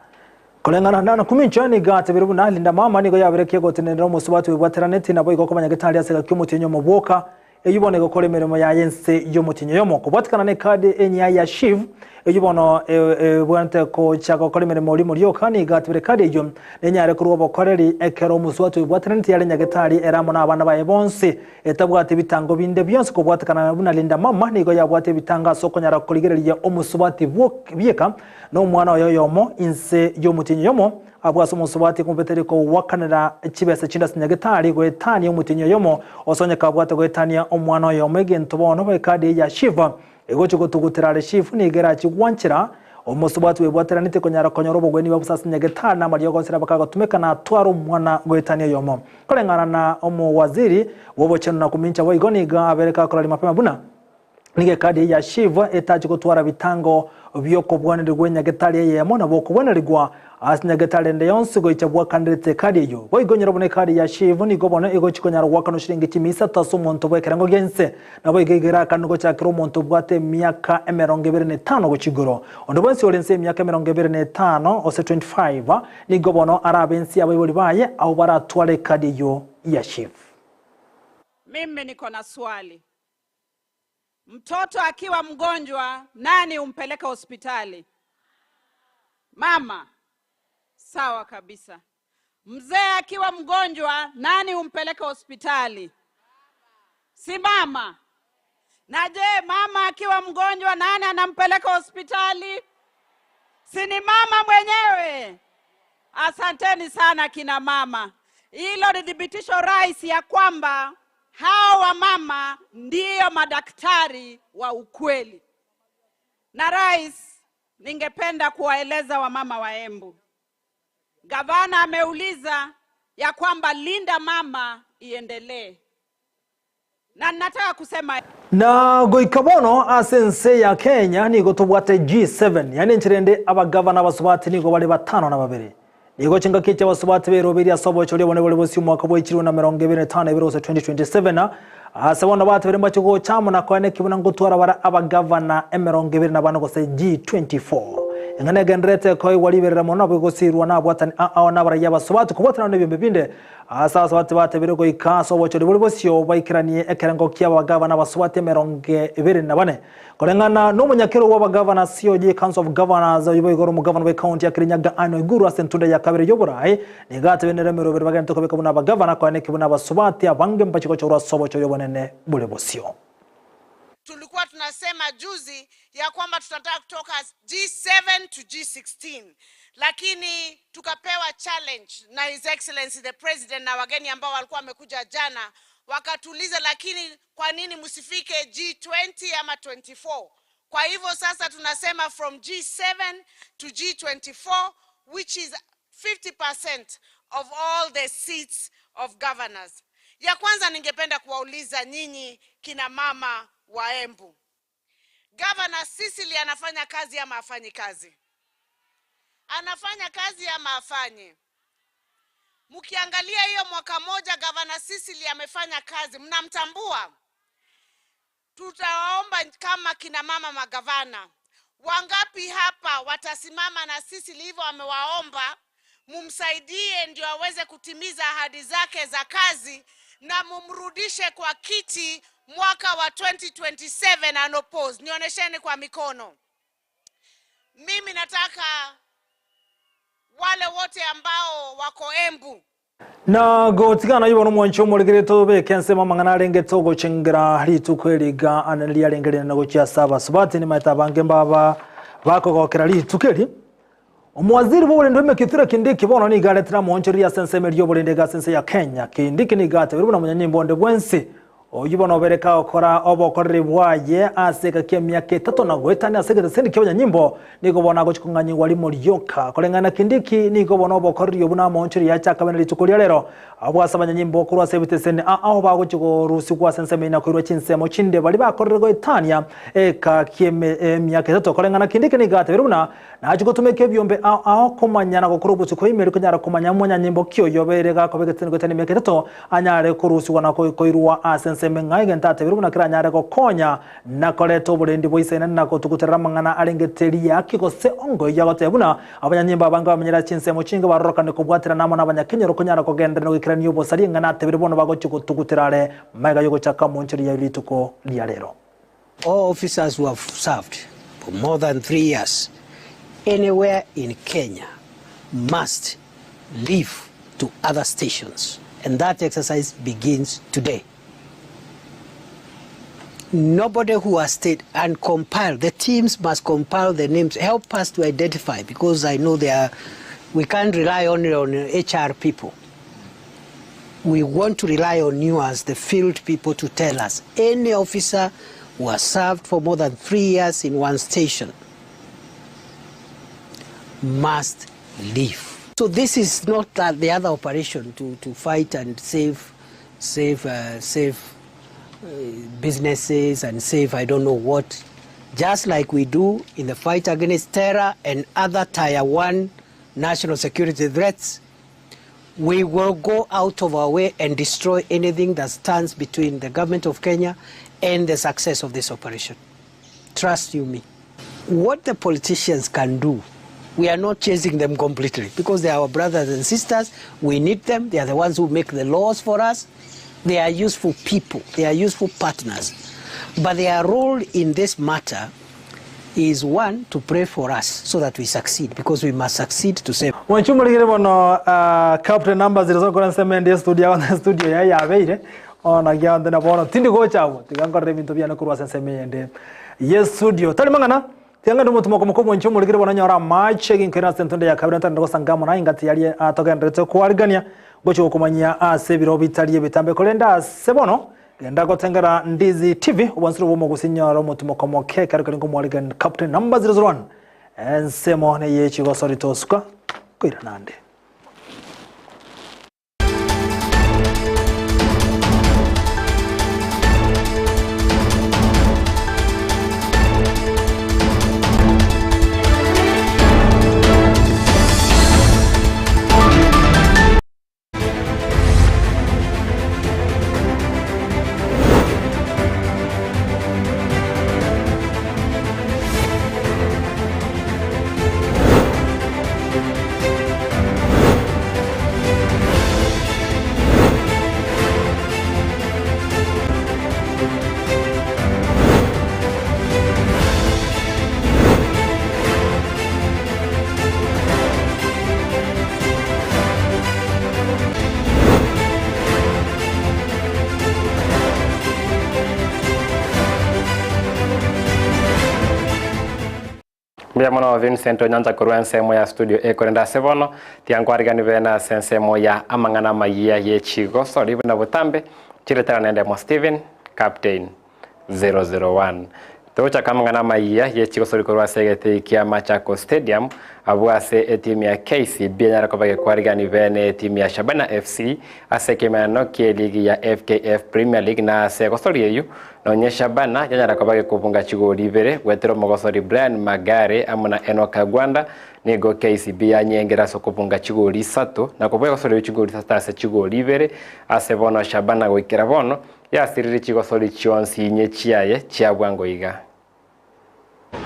Koreng'ana na Nakumincha nigo atebire buna Linda Mama nigo yabere kegotenenera omosubati oebwateraneti naboigo komanya getari ase egaki omotienyi omobwoka Eyio bono egokora emeremo yaye inse y'omotienyi oyomo, kobwatekana n'ekadi enyia ya SHIF, eyio bono ebwenerete gocha gokora emeremo rimo rioka, nigo atebire ekadi eyio nenyare korwa obokoreri ekero omosubati oibwateraneti are nyagetari ere amo nabana baye bonsi, etabwati ebitango binde bionsi kobwatekana na buna Linda Mama nigo yabwate ebitango ase okonyara korigereria omosubati bieka na omwana oye oyomo inse y'omotienyi oyomo. Abwo ase omosubati komobeteri kogoakanera chibesa chinde ase nyagetari goetania omotienyi oyomo, osonyeke abwate goetania omwana oyomo egento bono ekadi eye ya SHIF egochia gotugutera are SHIF nigo erachie gwanchera omosubati bwebwateranetie konyara konyora obogwenia bwa bosa ase nyagetari na amariogo onsi arabe kagotumeka na atware omwana goetania oyomo. Koreng'ana na omowaziri bw'obochenu na komincha boigo nigo abere kakoraria mapema buna Nigo ekadi eye ya SHIF etachi gotwara bitango bi'okobwanerigwa enyagetari eyemo nabo okobwanerigwa ase nyagetari ende yonsi goicha bwakanerete ekadi eyio. Boigo nyora buna ekadi ya SHIF nigo bono egochi konyara goakanwa chiringi chimia isato ase omonto bw'ekerengo gia inse. Naboigo igo erakanwe gochakera omonto obwate emiaka 25 gochia igoro. Onde bwensi ore inse y'emiaka 25 gose 25 nigo bono arabe inse y'abaibori baye abwo baratware ekadi eyio ya SHIF. Mimi niko na swali. Mtoto akiwa mgonjwa, nani umpeleka hospitali? Mama. Sawa kabisa. Mzee akiwa mgonjwa, nani umpeleka hospitali? Si mama. Na je, mama akiwa mgonjwa, nani anampeleka hospitali? Si ni mama mwenyewe? Asanteni sana kina mama. Hilo ni thibitisho rais ya kwamba hao wamama ndiyo madaktari wa ukweli. Na rais, ningependa kuwaeleza wamama wa Embu, gavana ameuliza ya kwamba Linda Mama iendelee, na nataka kusema Na goika bono ase ense ya Kenya nigo tobwate G7, yaani enchera ende abagavana abasubati nigo bare batano na babere. Nigo chingaki echi abasubati beroberie ase obochori obonene bore bosio omwaka bwa 2027 gose 2027, ase bono batebire mbache gocha amo na koeneki buna ngotwara bare abagavana 24 gose G24. Eng'ana egendererete koigwa riberera mono nabo egosirwa nabwatani ao nabaraiyo abasubati kobwatanana nebiombe binde Ase abasubati batebire goika ase obochori bore bosio baikeranie ekerengo ki'abagavana abasubati 24. Koreng'ana nomonyakero bw'abagavana COG, Council of Governors, oyio boigo ore omogavana bw'ecounty ya Kirinyaga Anne Waiguru ase entunda ya kabere y'oboraai, nigo atebenere emeroberi bagenderete kobeka buna abagavana koeneki buna abasubati abange mbache gochorwa ase obochori obonene bore bosio. Tulikuwa tunasema juzi ya kwamba tunataka kutoka G7 to G16, lakini tukapewa challenge na His Excellency the President na wageni ambao walikuwa wamekuja jana, wakatuuliza lakini kwa nini msifike G20 ama 24? Kwa hivyo sasa tunasema from G7 to G24 which is 50% of all the seats of governors. Ya kwanza ningependa kuwauliza nyinyi kina mama wa Embu, Governor Sicily anafanya kazi ama hafanyi kazi? Anafanya kazi ama hafanyi? Mkiangalia hiyo mwaka moja Governor Sicily amefanya kazi, mnamtambua? Tutawaomba kama kina mama magavana, wangapi hapa watasimama na Sicily hivyo amewaomba mumsaidie ndio aweze kutimiza ahadi zake za kazi na mumrudishe kwa kiti mwaka wa 2027 unopposed. Nionyesheni kwa mikono. Mimi nataka wale wote ambao wako Embu Na gotigana ibo nomwancho omorigeretie obeke ensemo amang'ana arengete ogochengera rituko eri iga anene riarenge rinene gochia ase abasubati nimaete abange mbaba bakogokera rituko eri. Omowaziri bw'oborende bwa Kithure Kindiki bono nigo aretire amoonchoreria ase ensemo eria y'oborende iga ase ense ya Kenya. Kindiki nigo atebirie buna omonyanyimbo onde bwensi oyio bono obere kagokora obokoreri bwaye ase egaki emiaka etato na goetania ase egeteseni ki'abanyanyimbo nigo bono agochia kong'anyigwa rimo rioka. Koreng'ana na Kindiki nigo bono obokoreri obwo namoonchoreria achake abe nerituko ria rero abwo ase abanyanyimbo korwa ase ebiteseni ao bagochia korusigwa ase ensemo eyio na koirwa chinsemo chinde baria bakorire goetania egeka ki'emiaka etato. Koreng'ana na Kindiki nigo atebirie buna Nachia gotumeka ebiombe ao ao komanya na gokora obochiko ime konyara komanya omonyanyimbo ki oyio obeire gakoba egeteni goetania emiaka etato anyare korusigwa na koirwa ase ensemo eng'ao egento atebire buna keranyare gokonya na koreta oborendi boisaine na gotuguterera amang'ana arenge teriaki gose ongoiyo agoteba buna abanyanyimbo abange bamenyire ase chinsemo chinge barorokane kobwaterana amo nabanyakenyoro konyara kogenderera na goikerania obosaria eng'ana atebire bono bagochia gotugutera are magega yogochaka omonchori ya rituko ria rero. All officers who have served for more than 3 years anywhere in Kenya must leave to other stations and that exercise begins today. Nobody who has stayed and compile, the teams must compile the names, help us to identify because I know they are, we can't rely only on HR people. We want to rely on you as the field people to tell us. Any officer who has served for more than 3 years in one station must leave. So this is not that the other operation to fight and save businesses and save I don't know what. Just like we do in the fight against terror and other tier 1 national security threats, we will go out of our way and destroy anything that stands between the government of Kenya and the success of this operation. Trust you me. What the politicians can do, we are not chasing them completely because they are our brothers and sisters. We need them. They are the ones who make the laws for us. They are useful people. They are useful partners. But their role in this matter is one, to pray for us so that we succeed, because we must succeed to save. Mwanchumurigire bono captain numbers zirizo kora nseme studio ya studio ya yabeire ona gyande na bono tindi gocha abo tigankorere bintu byane kurwa senseme yende yes studio tali mangana tianga ndo mutumo komo mwanchumurigire bono nyora match ginkera sentonde ya kabira ntando sangamo na ingati yali atogenderete kwarigania gocho kumanya ase biro bitaliye bitambe kolenda sebono genda gotengera Ndizi TV obwansiro bwo mugusinyora omutumo komo ke kare kare ngomwarigan captain number 001 ensemo ne yechigo sorry tosuka kwira nande. Mbiamono Vincent Onyanza korwa ensemo ya studio ekorenda sebono tiankwarigani bena sensemo ya amang'ana mayia ye chigoso ribu na butambe chiretera nende mo Steven Captain 001 tocha kamang'ana mayia ye chigoso rikorwa segete kia Machakos Stadium abwase etimu ya KCB nyara kobage kwarigani bene etimu ya Shabana FC ase kimano kie ligi ya FKF Premier League na se gosori eyu nonye Shabana yanyara kobage kubunga chigori ibere gwetero mogosori Brian Magare amuna Enoka Gwanda nigo KCB yanyengera so kubunga chigori isato na kubwe gosori chigori isato ase chigori ibere ase bono Shabana goikera bono yasiriri chigosori chionsi nye chiaye chiabwango iga.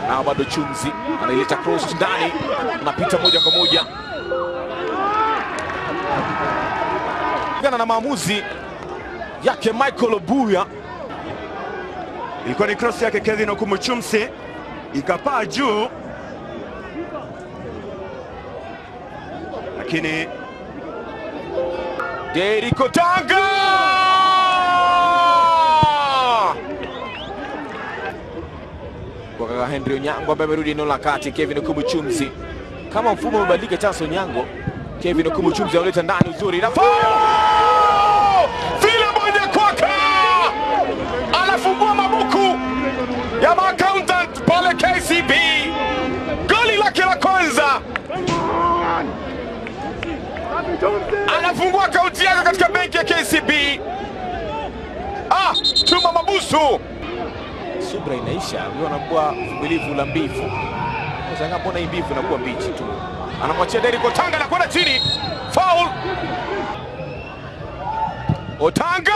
Na bado Chumzi anaileta cross ndani, anapita moja kwa moja. Gana na maamuzi yake Michael Obuya. Ilikuwa ni cross yake Kevin Okumu Chumsi ikapaa juu, lakini Derrick Tanga kwa kaka Henry Onyango ambaye amerudi eneo la kati. Kevin Okumu Chumsi Kama mfumo umebadilika, Charles Onyango, Kevin Okumu Chumzi analeta ndani uzuri na foul! Philemon Nyakwaka anafungua mabuku ya maaccountant pale KCB, goli lake la kwanza, anafungua akaunti yake katika benki ya KCB. Ah, tuma mabusu. Subra inaisha, ndio anakuwa mvumilivu la mbivu. Sasa mbona hii mbivu inakuwa mbichi tu? Anamwachia Derrick Otanga na kwenda chini. Foul. Otanga!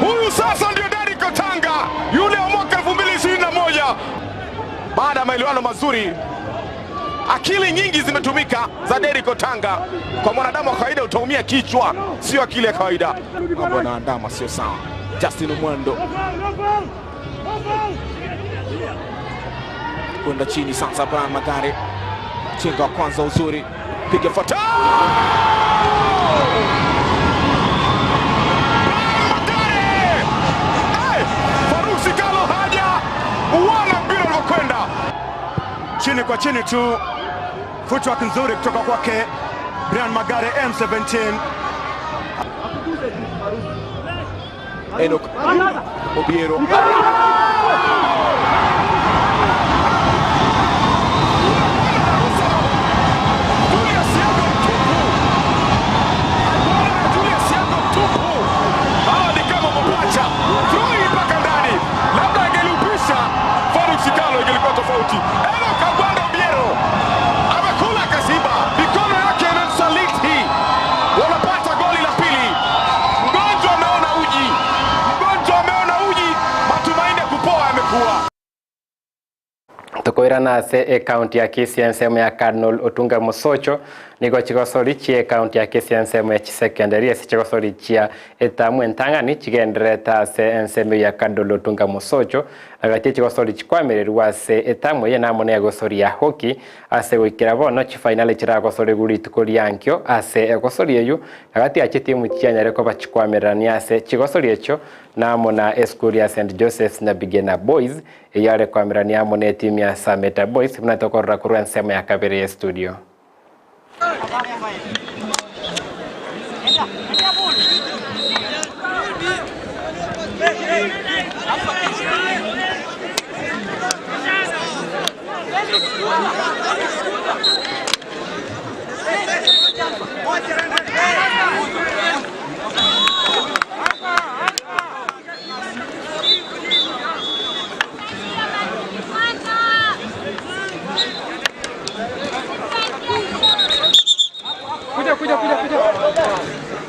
Huyu sasa ndio Derrick Otanga yule wa mwaka 2021. Baada ya maelewano mazuri, akili nyingi zimetumika za Derrick Otanga. Kwa mwanadamu wa kawaida utaumia kichwa, sio akili ya kawaida. Mambo yanaandama sio sawa. Justin Mwando kwenda chini sasa, Brian Magare chenga wa kwanza uzuri, piga fata Faruk Sikalo haja uona mpira ulivyokwenda chini kwa chini tu, footwork nzuri kutoka kwake Brian Magare M17. Enoch Obiero Julius Yago mtupu. Hawa ni kama mapacha. Throw mpaka ndani. Labda angeliupisha Faruk Sikalo ingelikuwa tofauti. Enoch Agwanda Obiero amekula kasiba, mikono yake imemsaliti. Wanapata goli la pili. Mgonjwa ameona uji, mgonjwa ameona uji, matumaini ya kupoa yamekuwa. Tokoirana ase ekaunti ya Kisii ensemo ya Cardinal Otunga Mosocho nigo chigosori chia ekaunti ya Kisii ensemo ya chisekondari ase chigosori chia etamu entang'ani chigendererete ase ensemo ya Cardinal Otunga Mosocho agati chigosori chikwamererwa ase etamu eye namo na egosori ya hockey ase goikera bono chifainali chiragosorigwa rituko riankio ase egosori eywo agati ya chitimu chianyare koba chikwamererania ase chigosori echio namo na eschool ya St Joseph's na Bigena Boys eyare kwamerania amo na etimu ya Sameta Boys buna tokorora korwa ensemo ya kabere ya studio. Kuja, kuja, kuja, kuja.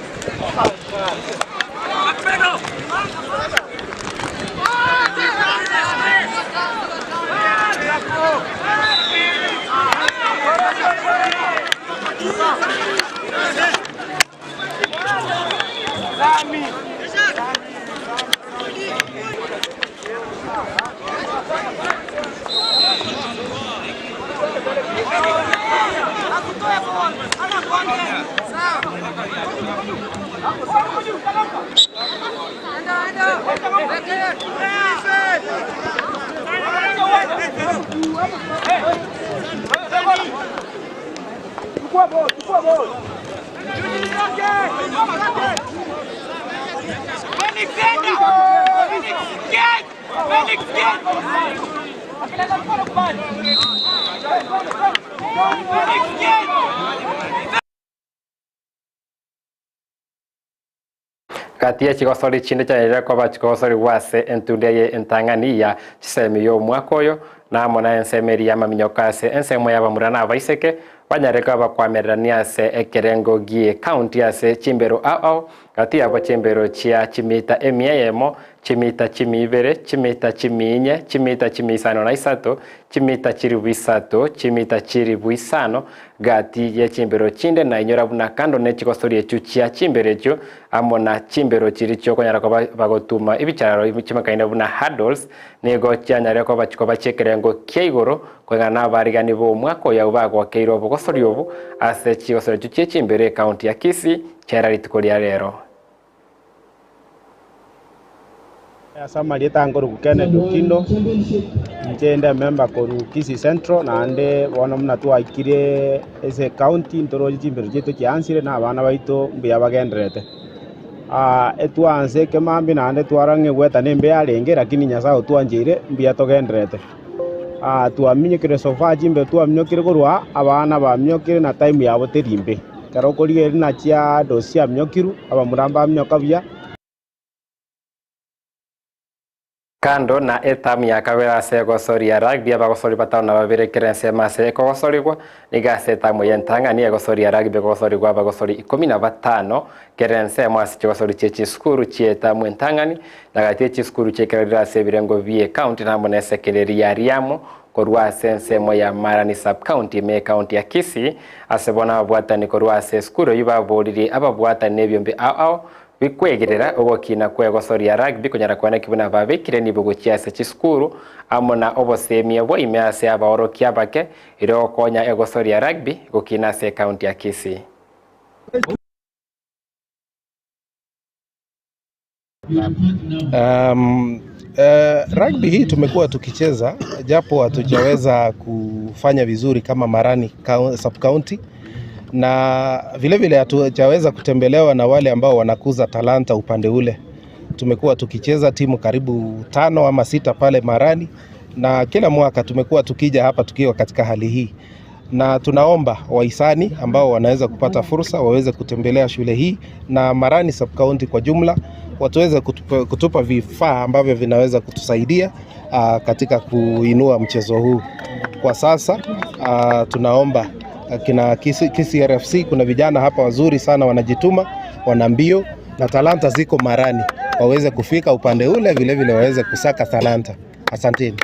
Gati ya chigosori chinde chianyarire koba chigosori ase entunde eye entang'ani ya chisemi ya omwaka oyo namo na ensemo eria y'amaminyoka ase ensemo ya abamura na abaiseke banyare koba bakwamererania ase ekerengo gie county ase chimbero ao ao gati yabo chimbero chia chimita emia eyemo chimita chimi ibere chimita chimi inye chimita chimi isano na isato chimita chiribu isato chimita chiribu isano gati ya chimbero chinde na inyora buna kando ne chigosori echio chia chimbero echio amo na chimbero chiri chiokonyara koba bagotuma ebichararo chimakaine buna hurdles nigo chianyare koba chikoba chiekerengo kia igoro koeng'ana na abarigani ba omwaka oyo abwo bagwakeirwe obogosori obo ase chigosori echio chia chimbero ekaunti ya Kisii chiara rituko ria rero. Ase amarieta nkoruku Kennedy Okindo, inche inde emember korwa Kisii Central, naende bono buna twaikire ase ecounty ntoroche chimbero chiaito chiansire na abana baito mbuya bagendererete. Etwansa ekemambia naende twarora ng'a egweta nembe yarenge lakini Nyasaye otwancheire mbuya togendererete. Twaminyokire so far chimbero twaminyokire korwa aa, abana baminyokire na time yabo teri mbe. Ekero okorigereria na chiadosi chiaminyokirwe, abamura mbaminyoka buya. Kando na etamu ya kabere ase egosoria rugby abagosori batano na babere kera ensemo ase ekogosorigwa, nigo ase etamu y'entang'ani egosoria rugby ekogosorigwa abagosori ikomi na batano kera ensemo ase chigosori chie chisukuru chi'etamu entang'ani na gati ye chisukuru chi'ekerorero ase ebirengo bi'ecounty na amo nesekereri ya Riamu korwa ase ensemo ya Marani Sub-county ime y'ecounty ya Kisii ase bono ababwatani korwa ase esukuru eyio baboririe ababwatani n'ebiombe ao ao Bikwegerera ogokina kw'egosoria rugby konyara koeneki buna babekire nibo gochia ase chisukuru amo na obosemia bwa ime ase abaorokia abake erio gokonya egosoria rugby gokina ase ekaunti ya Kisii. Um, rugby hii tumekuwa tukicheza japo hatujaweza kufanya vizuri kama Marani sub county na vilevile hatujaweza kutembelewa na wale ambao wanakuza talanta upande ule. Tumekuwa tukicheza timu karibu tano ama sita pale Marani, na kila mwaka tumekuwa tukija hapa tukiwa katika hali hii, na tunaomba wahisani ambao wanaweza kupata fursa waweze kutembelea shule hii na Marani sub county kwa jumla, watuweze kutupa, kutupa vifaa ambavyo vinaweza kutusaidia uh, katika kuinua mchezo huu. Kwa sasa uh, tunaomba kina Kisii RFC, kuna vijana hapa wazuri sana wanajituma, wana mbio na talanta ziko Marani, waweze kufika upande ule vilevile vile waweze kusaka talanta. Asanteni.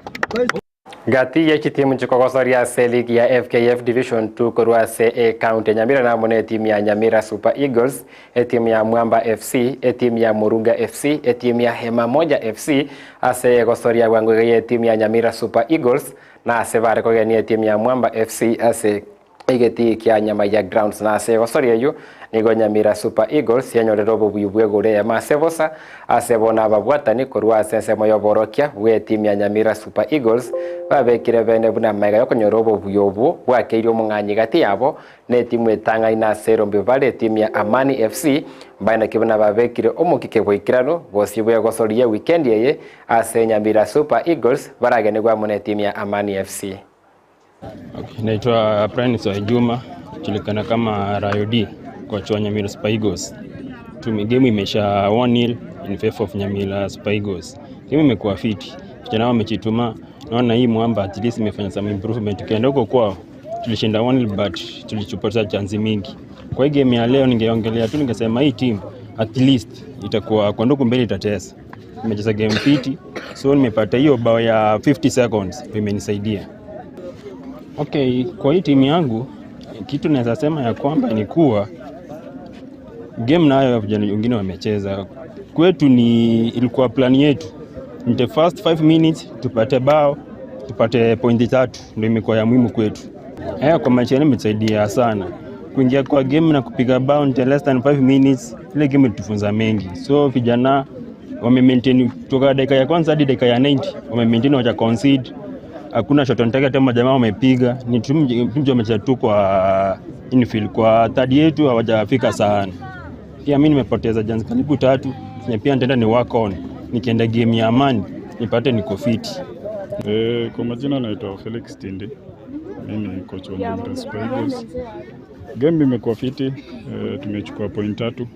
Gati ye chitimu chikogosoria ase ligi ya FKF Division 2 korwa ase ekaunti ya Nyamira namo na etimu ya Nyamira Super Eagles, etimu ya Mwamba FC, etimu ya Muruga FC, etimu ya Hema Moja FC ase egosoria bwango iga ye etimu ya Nyamira Super Eagles na ase bare kogenia etimu ya Mwamba FC ase egetii kia Nyamaiya Grounds na ase egosoria eyio nigo Nyamira Super Eagles yanyorire obobuyu bw'egoro eyemo ase bosa ase bono ababwatani korwa ase ensemo y'oborokia bw'etimu ya Nyamira Super Eagles babekire bene buna amaiga y'okonyora obobuya obwo bwakeirie omong'anyi gati yabo n'etimu etang'aine ase erombe bare etimu ya Amani FC mbaeneki buna babekire omokike boikeranu bosio bw'egosori y'ewikendi eye ase Nyamira Super Eagles baragenigwe amo n'etimu ya Amani FC. Okay, naitwa Brian Swai Juma, julikana kama Rayo D, coach wa Nyamira Super Eagles. Tumi game imesha 1-0 in favor of Nyamira Super Eagles. Game imekuwa fiti. Vijana wamejituma. Naona hii Mwamba at least imefanya some improvement. Ukienda huko kwao tulishinda 1-0 but tulichupata chance mingi. Kwa hii game ya leo ningeongelea tu ningesema hii team at least itakuwa kwa nduku mbele itatesa. Imecheza game fiti. So nimepata hiyo bao ya 50 seconds imenisaidia. Okay, kwa hii timu yangu kitu naweza sema ya kwamba ni kuwa game nayo vijana wengine wamecheza kwetu, ni ilikuwa plan yetu in the first 5 minutes tupate bao tupate pointi tatu, ndio imekuwa ya muhimu kwetu. Eh, kwa maisha yangu imetusaidia sana kuingia kwa game na kupiga bao in less than 5 minutes. Ile game ilitufunza mengi, so vijana wame maintain kutoka dakika ya kwanza hadi dakika ya 90 wame maintain, wacha concede hakuna shot on target ama jamaa wamepiga, ni timu timu wamecheza tu kwa infield, kwa third yetu hawajafika sana. Pia mimi nimepoteza jans karibu tatu, na pia nitaenda ni work on, nikienda game ya Amani nipate niko fiti. Eh, kwa majina naitwa Felix Tindi. Mimi ni coach wa Nyamira Super Eagles. Game imekuwa fiti, eh, tumechukua point tatu.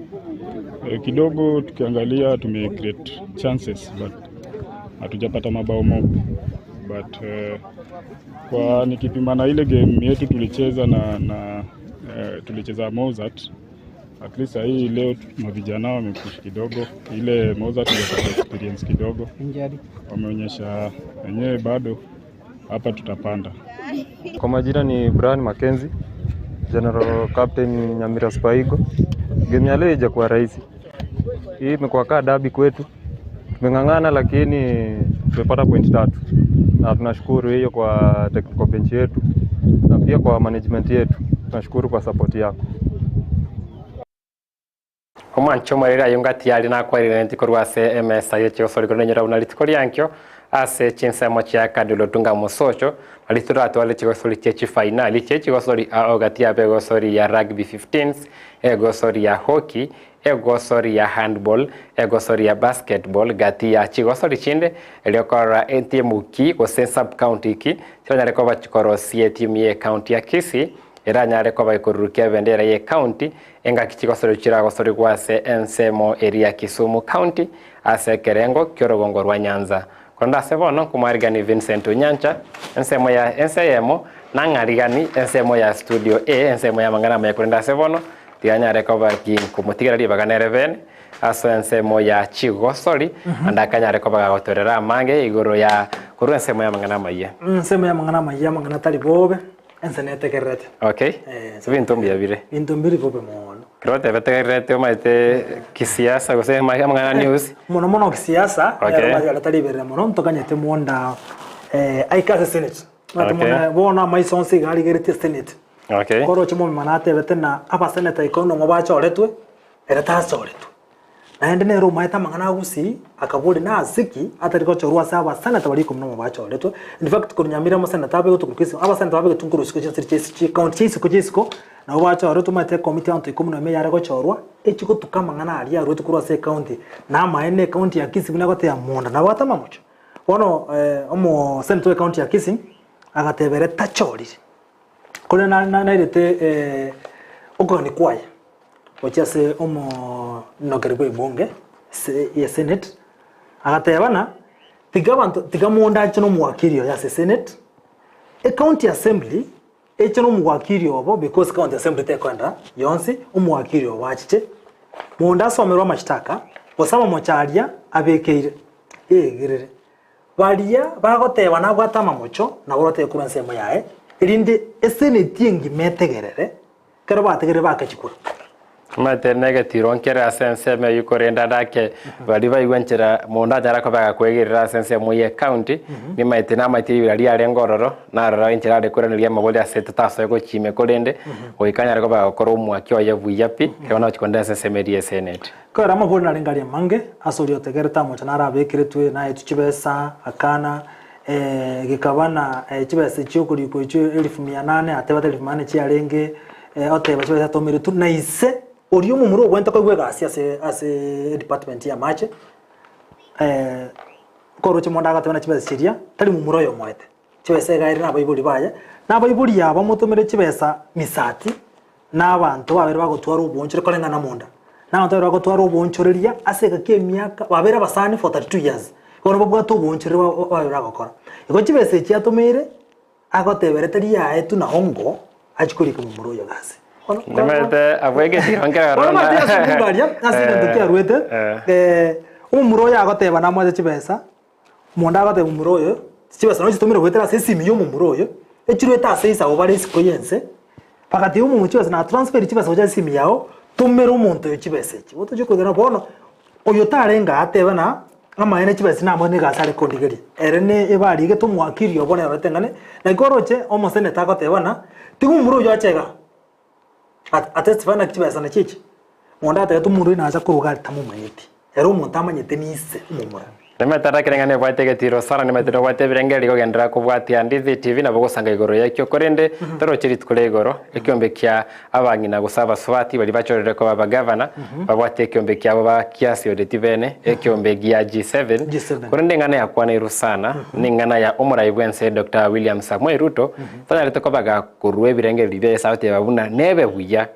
Eh, kidogo tukiangalia tume create chances but hatujapata mabao mob. But eh, kwa nikipima na ile game yetu tulicheza na, na eh, tulicheza Mozart at least hii leo mavijana wamepush kidogo, ile Mozart ilipata experience kidogo, wameonyesha wenyewe bado hapa tutapanda. Kwa majina ni Brian Mackenzie, General Captain Nyamira Super Eagles. Game ya leo haijakuwa rahisi. Hii imekuwa kaa dabi kwetu. Tumeng'ang'ana lakini tumepata point tatu, na tunashukuru hiyo kwa technical bench yetu na pia kwa management yetu. Tunashukuru kwa support yako. Omwanche omoreri ayio ngati aria nakwarirenti korwa ase emesa ye chigosori korende inyora buna rituko riankio ase chinsemo chia Kadolotunga Mosocho nario toratware chigosori chie chifainali chie chigosori ao gati yabe egosori ya Rugby Fifteens, egosori ya Hockey, egosori ya Handball, egosori ya Basketball gati ya chigosori chinde erio korora etimu ki gose sub county ki chiranyare koba chikorosia etimu ye ecounty ya Kisii eranyare koba ekorurukia ebendera ye ecounty Engaki chigosorio chiragosorigwa ase ensemo eria Kisumu County ase ekerengo ki'orogongo rwa Nyanza. Korende ase bono nkomwarigani Vincent Onyancha ensemo ya ense eyemo nang'arigani ensemo ya studio A ensemo y'amang'ana amaya korende ase bono tiganyare koba ginkomotigera ribaga nere bene ase ensemo ya chigosori naende akanyare koba gagotorera amange igoro ya korwa ensemo y'amang'ana amayia. Ensemo y'amang'ana amayia amang'ana atari bobe. Ense netegererete. Okay. Ebinto mbuya bire. Ebinto mbiri bobe mono. Ekero oteba tegererete omanyete kisiasa gose amang'ana news. Mono mono kisiasa, Okay. nero omanyete aria tari iberera mono, ntokanyete monda aike ase senate. Omanyete Okay. mono bono amaiso onsi iga arigeretie senate. Okay. Koroche momima natebete na abaseneta ikomi nomo bachoretwe, ere tachoretwe. Naende nere omaete amang'ana a Gusii, akaboria nase ki atari gochorwa ase abaseneta baria ikomi nomo bachoretwe. In fact korwa Nyamira omoseneta abe gotokorwa Kisii, abaseneta babegetwe nkorwa isiko chinseri chia isiko chikaunti chia isiko chia isiko, nabo bachoretwe omanyete ekomiti y'abanto ikomi nomo eyare gochorwa, echi gotuka amang'ana aria aruetwe korwa ase ekaunti, na amaene ekaunti ya Kisii buna egoteba monda nabwate amamocho. Bono omoseneta bwa ekaunti ya Kisii, agateba ere tachorire. Korende na- na- nairete okogania kwaye gochia ase omonokeri bw'ebunge ase ye senate, agateba ng'a tiga abanto tiga monda ache na omowakili oye ase senate, ecounty assembly eche na omowakili obo because county assembly tekoenda yonsi, omowakili obo achiche, monda asomerwe amashtaka, gose amamocho aria abekeire, egerere. Baria bagoteba nabwate amamocho, nabo batebe korwa ensemo yaye, erinde eseneti engima etegerere, ekero bategerire bakechikura. Omanyete negetiro nkere ase ensemo eyio korende ande ake baria baigwa enchera monto anyare koba agakwegerera ase ensemo ye county nimaete namaete ribera riarenge ororo narora enchera are koiraneria amabori ase totasoe gochia ime korende goika anyare koba agokora omwaki oye buya pi ekero nagochia konde ase ensemo eria ye senate. Ekero amabori narenge aria amange, ase oria otegerete amocha narabekeretwe, naetwe chibesa, akana, gekaba na chibesa chi'okorikwa echio elifu mia nane, atebete elifu mia nane chiarenge, oteba chibesa atomeretwe, na ise oria omomura obwenerete koigwa egasi ase ase edepartment y'amache, koroche mondo agateba na chibesa chiria, tari momura oyo omoete, chibesa iga ere na abaibori baye, na abaibori aba bamotomere chibesa misati, na abanto babere bagotwara oboonchore koreng'ana monda, na abanto babere bagotwara oboonchoreria ase egeka emiaka, babere abasani for 32 years, bono babwate oboonchoreria ba- ba- babere bagokora. Igo chibesa echi atomeire, agoteba ere tari yaetwe na hongo, achie korika momura oyo gasi. Bono Nimanyete abwo egetiro nkere Bono ororo omanyete ase omonto aria, ase egento kiaruete, omomura oyo agoteba namoete chibesa, Omonto agotebia momura oyo, chibesa nabo chitomire goetera ase esimi ya omomura oyo, echiruete ase isabo bare isiko y'ense, bagatebia omomura chibesa na transferiri chibesa gocha ase esimi yago, tomera omonto oyo chibesa echi. Otochie koigwana bono, oyo tarenge aa atebe ng'a amaene chibesa echi namoe nigo ase are kondigeria. Ere ne ebarigete omwakiri obo nere oroteng'ane, naki oroche omoseneta agoteba ng'a, tiga omomura oyio ache igaa, at atestify naki chibesa nachio echi. Omonto agateba omomura oyo nacha korwa iga aria tamomanyeti. Ere omonto amanyete nise omomura. Nimanyete arakire ng'a nebwate egetiro sana, nimanyete nobwate ebirengererio kogenderera kobwatia Ndithi TV nabo ogosanga igoro y'ekio korende toroche rituko ria igoro ekiombe kia abang'ina gose abasubati baria bachorire koba abagavana babwate ekiombe kiabo ba kiasioreti bene ekiombe gia G7 korende eng'ana yakwaneirwe sana neng'ana ya omorai bwense Doctor William Samoei Ruto tanyarete koba gakorua ebirengererio biaye ase agoteba buna nebe buya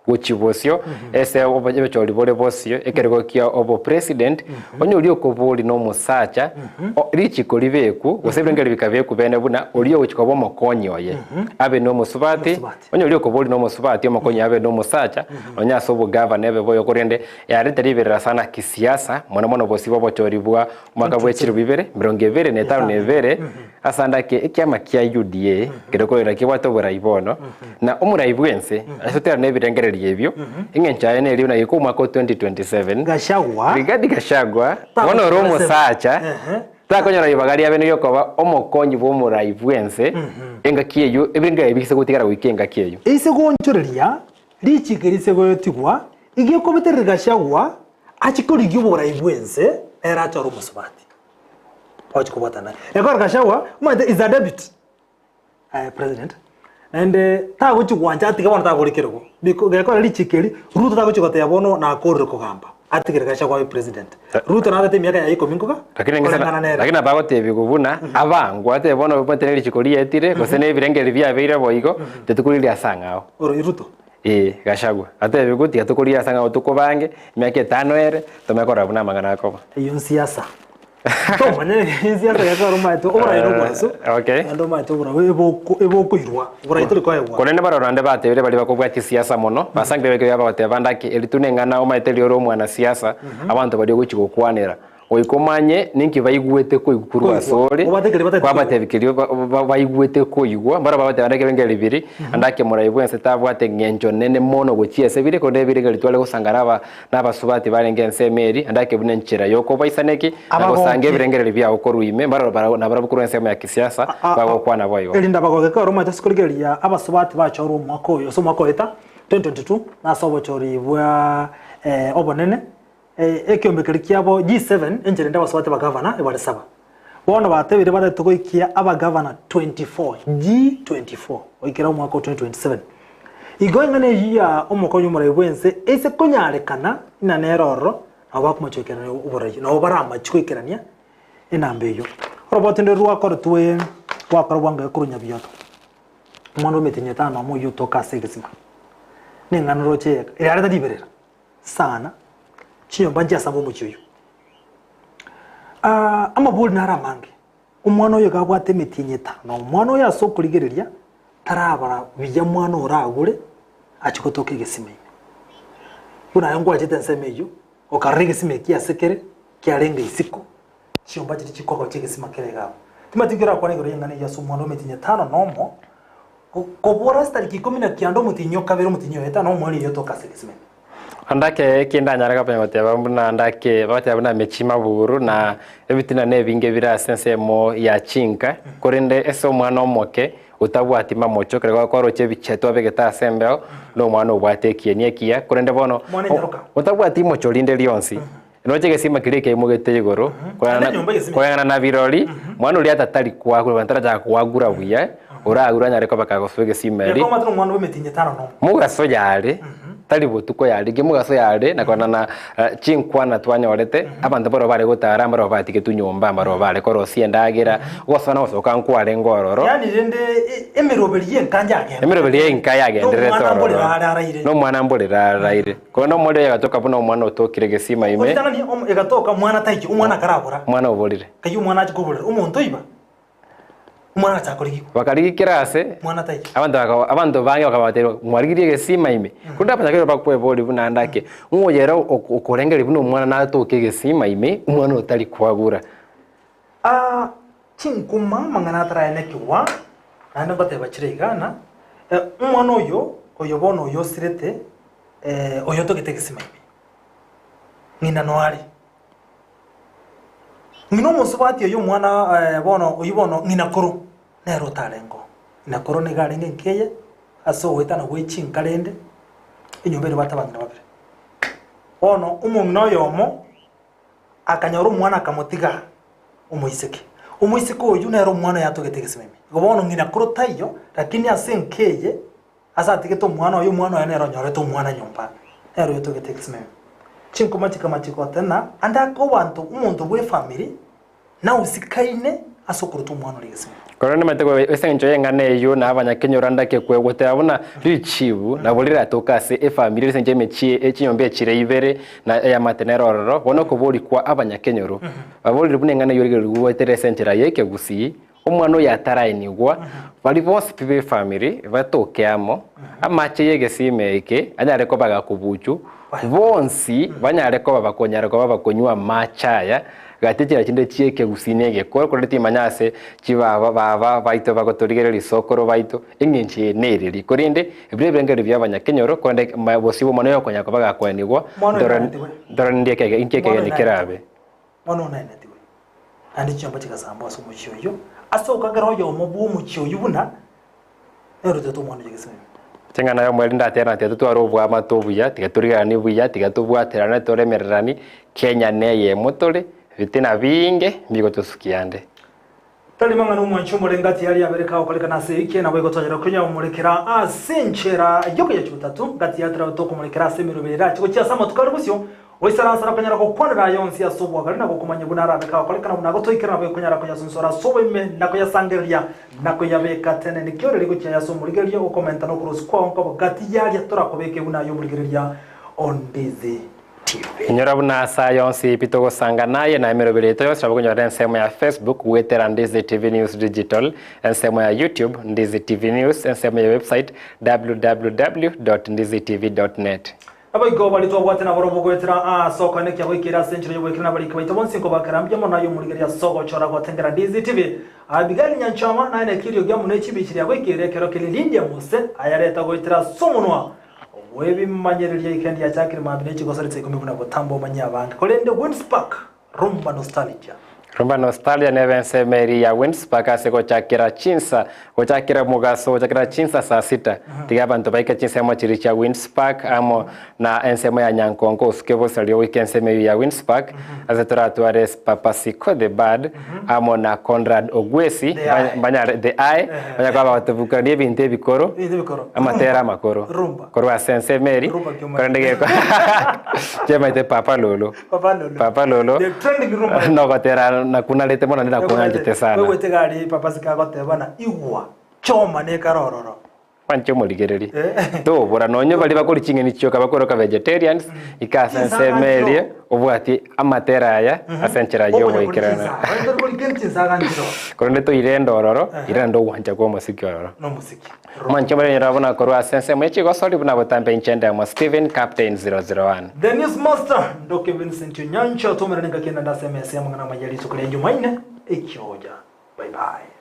gochia bosio ase obochori bore bosio ekerogo kia obopresident onye oria okoboria na omosacha o- richiko ribekwu gose ebirengererio bikabekwa bene buna oria ogochia koba omokonyi oye abe na omosubati onye oria okoboria na omosubati omokonyi abe na omosacha nonye ase obogavana ebe boyo korende yarete riberera sana kisiasa mono mono bosio bwa obochori bwa omwaka bwa chilifu ibere emerongo ebere na etano na ebere Ase ande ake ekiama kia UDA kere korera kebwate oborai bono, na omorai bwense ase otera nebirengererio ebio, eng'encho yaye neri buna goika omwaka o 2027 Gachagua. Rigathi Gachagua bono ore omosacha takonyora ribaga riabe neriokoba omokonyi bw'omorai bwense engaki eyio ebirengererio bise gotigara goika engaki eyio. Ase goonchoreria, richiko rise goetigwa, Iga ekobeterera Gachagua achie korigia oborai bw'ense nere achore omosubati oche kobwatana naye. Ekero Gachagua omanyete is a deputy president naende tagochi gwancha atige bono tagora ekerogo biko gekore richiko eri Ruto tagochi goteba bono nakorire kogamba atigere Gachagua abe president. Ruto natete emiaka yaye ikomi nkoga Lakini ng'isa koreng'ana nere. lakini abagotebiwa buna abangwa atebe bono omanyete ne richiko rietire gose na ebirengererio biabeire boigo tetukoriria ase ang'ao. Oro Ruto. Ee, Gachagua atebiwe tiga tokoria ase ang'ao tokobange emiaka etano ere tomanye korora buna amang'ana akoba. Eyio nsiasa. Tomanye ensiasa gekogera omanyete oborai nobwansu Okay. naende omanyete oborai eboko ebokoirwa oborai tori koegwa. Korende baroro naende batebire baria bakobua chisiasa mono, basangire beke bagoteba bande ake eri tu neng'ana omanyete riria ore omwanasiasa, abanto baria ogochia gokwanera. Goika omanye ninki baigwete koigwa korwa ase Koigwa. ore, Obatekerie batagete koigwa. kwabatebia keria ba- ba- baigwete koigwa, mbaro bagoteba naende ekebenge ribiri, naende ake morai bwense tabwate eng'encho nene mono gochia ase bire, korende ebire ekero tware gosanga na aba na abasubati barenge ensemo eria, naende ake buna enchera y'okobaisana eki, na gosanga Abagoki. ebirengererio biao korwa ime, mbaroro barabwo nabarabwo korwa ensemo ya kisiasa, bagokwana boigo. Erinde abagoke ekero omanyete ase korigereria abasubati bachorwa omwaka oyo ase omwaka oeta 2022 nase obochori bwa obonene Ekeombe keria kiabo G7 enchera ende abasubati abagavana ebare saba. Bono batebire barete goikia abagavana 24, G24, goikera omwaka o 2027. Igo eng'ana eyio ya omokonyi omorai bw'ense ase konyarekana ng'a nere ororo nabo bakomochia goikerania oborai, nabo baramachie goikerania enamba eyio. Oroboti ndore rwakoretwe rwakora bwango korwa Nyabioto, omwana bw'emetienyi etano amo oyio otoka ase egesima. Neng'ana oroche eyeka, yareta riberera. sana, chinyomba nchiasamba omochie oyio. Ah, amabori naro amange, omwana oyo iga abwate emetienyi etano, na omwana oyo ase okorigereria, tarabara buya mwana oragure achie gotoka egesima ime. Buna aye nkwachete ensemo eyio, okarora egesima eki ase kere, kiarenge isiko, chinyomba chiria chikogocha egesima kere iga abwo. Timanyeti nki orakwane igoro y'eng'ana eyio ase omwana o emetienyi etano na omo, Kobora ase tariki ikomi na kianda omotienyi o kabere omotienyi oyo etano omoerio oyo otoka ase egesima ime. Andake eki ndanyare konya goteba buna ndake bagoteba buna mechie maburu na ebitina na ebinge bire ase ensemo ya chinka, korende ase omwana omoke otabwati mamocho ekero gokoroche ebicha twabegete ase embeo, na omwana obwate ekieni ekiya, korende bono Omwana enyaroka. otabwati imocho rinde rionsi, Roche egesima keria ekeimogete igoro, Naende enyomba egesima. koreng'ana na birori, mwana oria atatari kwagura, abanto tarachaka kwagura buya, oragure anyare koba kagosoa egesima eri. Gekogera omanyete nomwana bw'emetienyi etano nomo. Mogaso yare, tari botuko yare, ki mogaso yare, na koreng'ana na eh, chinkwana twanyorete, abanto barobwo bare gotara, mbarobwo batigetwe nyomba, mbarobwo bare korosia endagera, gosoa na gosoka nkwarenge ororo. Yaani rende e- emeroberi y'enka yagenderete. Emeroberi y'enka yagendererete Nomwana ororo. mborere are araire. Nomwana mborere araire. Korende omorero egatoka buna omwana otokire egesima ime. Ritang'ani egatoka omwana taiyo, omwana akarabora. Omwana oborire. Kayio omwana achia koborera, omonto oiba, omwana agacha korigigwa. Bakarigia kera ase, Omwana taiyo. abanto baka abanto bange bakabateebia, Mwarigirie egesima ime? Korende abanyakegori bakweboria buna ande ake, ng'o oyo ere okorengereria buna omwana natoke egesima ime, omwana otari kwagura? Aa, chinkuma amang'ana ataraenekigwa, naende ngoteba chire iga ng'a, omwana oyo, oyo bono oyo osirete, oyo otogete egesima ime, ng'ina noyo are. Ng'ina omosubati oyo omwana bono oyio bono ng'ina koro, nere otarenge oo. Ng'ina koro nigo arenge nkeye, ase ogoetana gwe chinka rende, enyomba ere ebwate abang'ina babere. Bono omong'ina oyomo. Akanyora omwana akamotiga omoiseke. Omoiseke oyio nere omwana oye atogete egesima ime. Igo bono ng'ina koro taiyo, lakini ase enka eye, ase atigete omwana oye, omwana oye nere onyorete omwana nyomba, nere oyo otogete egesima ime. Chinkoma chikama chigotena, ande ake obanto, omonto bw'efamiri, nausikaine ase okorota omwana oria egesima ime. Korende nimanyete koba ase engencho y'eng'ana eyio na abanyakenyoro ndake kwegoteba buna richibu nabo riratoke ase efamiri ase engencho y'emechie echinyomba echire ibere na eamate nere ororo, bono okoboria kwa abanyakenyoro baborire buna eng'ana eyio rigerio goetera ase enchera y'ekegusii, omwana oyo ataraenigwa, baria bonsi pi b'efamiri batoke amo, amache y'egesima eke anyare koba gakobuchwa, bonsi banyare koba bakonyara koba bakonywa amache aya, Gati chinchera chinde chi'ekegusii na egekoro, korende timanya ase chibaba baba baito bagotorigereria risokoro baito, engencho eye nereri. Korende ebiro ebirengererio bi'abanyakenyoro, korende bosio bw'omwana oyo okonyara koba gakoenigwa, Omwana oyo naenetigwe. ntore ndie ekege inki Omwana oyo ekegeni kerabe. Omwana oyo naenetigwe, naende chinyomba chigasambwa ase omochie oyio, ase okagera oyomo bw'omochie oyio buna nerutete omwana oyo egesima ime. Ching'ana y'omweri ndatera na tiga totware oboamate obuya, tiga torigeranie buya, tiga tobwaterane toremererani, Kenya neyemo tore, ebitina binge mbigotosukia ande. Tari mang'ana omwanchi omorenge ati aria abere kagokorekana ase ewiki nabo igotonyora konya omorekera ase enchera y'okoyacha botatu gati yatera tokomorekera ase emeroberi erache gochia ase amatuko are bosio oisaransa na konyara gokwanera aya onsi ase obwagare na gokomanya buna arabe kagokorekana buna agotoikera nabo ekonyara koyasunsora ase oboime na koyasangereria na koyabeka tene nikio reri gochia aya ase omorigereria okomenta na okorosia kwao nkobo gati yaria torakobeke buna aye omorigereria o Ndizi TV. Inyora buna ase aya onsi pi togosanga naye na emeroberi yaito yonsi nabo okonyora ensemo ya Facebook goetera Ndizi TV News Digital, ensemo ya YouTube Ndizi TV News, ensemo ya website www.ndizitv.net. Naboigo baria twabwate nabarobwo goetera ase okoenekia goikera ase enchera y'oboikera na abariki baito bonsi nkobakera mbuya mono aye omorigereria ase ogochora gotengera Ndizi TV. Abigaili Nyanchama naye nekirio giamo ne chibichi ria goikera ekero keria Lydia Mose ayareta goetera ase omonwa Bw'ebimanyererio ikendi yachakire mambia ne chigosori chia ikomi buna botambe omanye abange. Korende Winspark, Rumba Nostalgia. Rumba Nostalgia nebe ensemo eria ya Winspark ase gochakera chinsa gochakera mogaso gochakera chinsa saa sita. Tiga abanto baike chinsemo chiria chia Winspark amo na ensemo ya Nyankonko osuke bosario goika ensemo eyio ya Winspark ase toratware Papa Siko the Bird amo na Conrad Ogwesi The Eye. banyare The Eye banyare koba bagotobukania ebinto ebikoro Ebinto ebikoro. amatera amakoro Rumba. korwa ase ensemo eri Rumba kiomani. korende geko chiamaete Papa Lolo Papa Lolo. Papa Lolo The trending rumba. nogotera nakunarete mono naende nakung'anchete sana Kwegwete gari Papa Siko agoteba na igwa choma nekare ororo. Kwanche omorigereria. Tobora nonye baria bakori ching'eni chioka bakoroka vegetarians, ika ase ensemo eria obwatie amatera aya ase enchera y'ogoikerana. Korende toire ende ororo, ira naende ogwancha kwa omosiki ororo. Mwanche omorembe buna korwa ase ensemo ye chigosori buna botambe inche ndemo Stephen Captain 001. The News Master, Ndoke Vincent Onyancha, tomerane ngaki ende ase emesa y'amang'ana amaya rituko ria Jumaine, ekioja. Bye bye.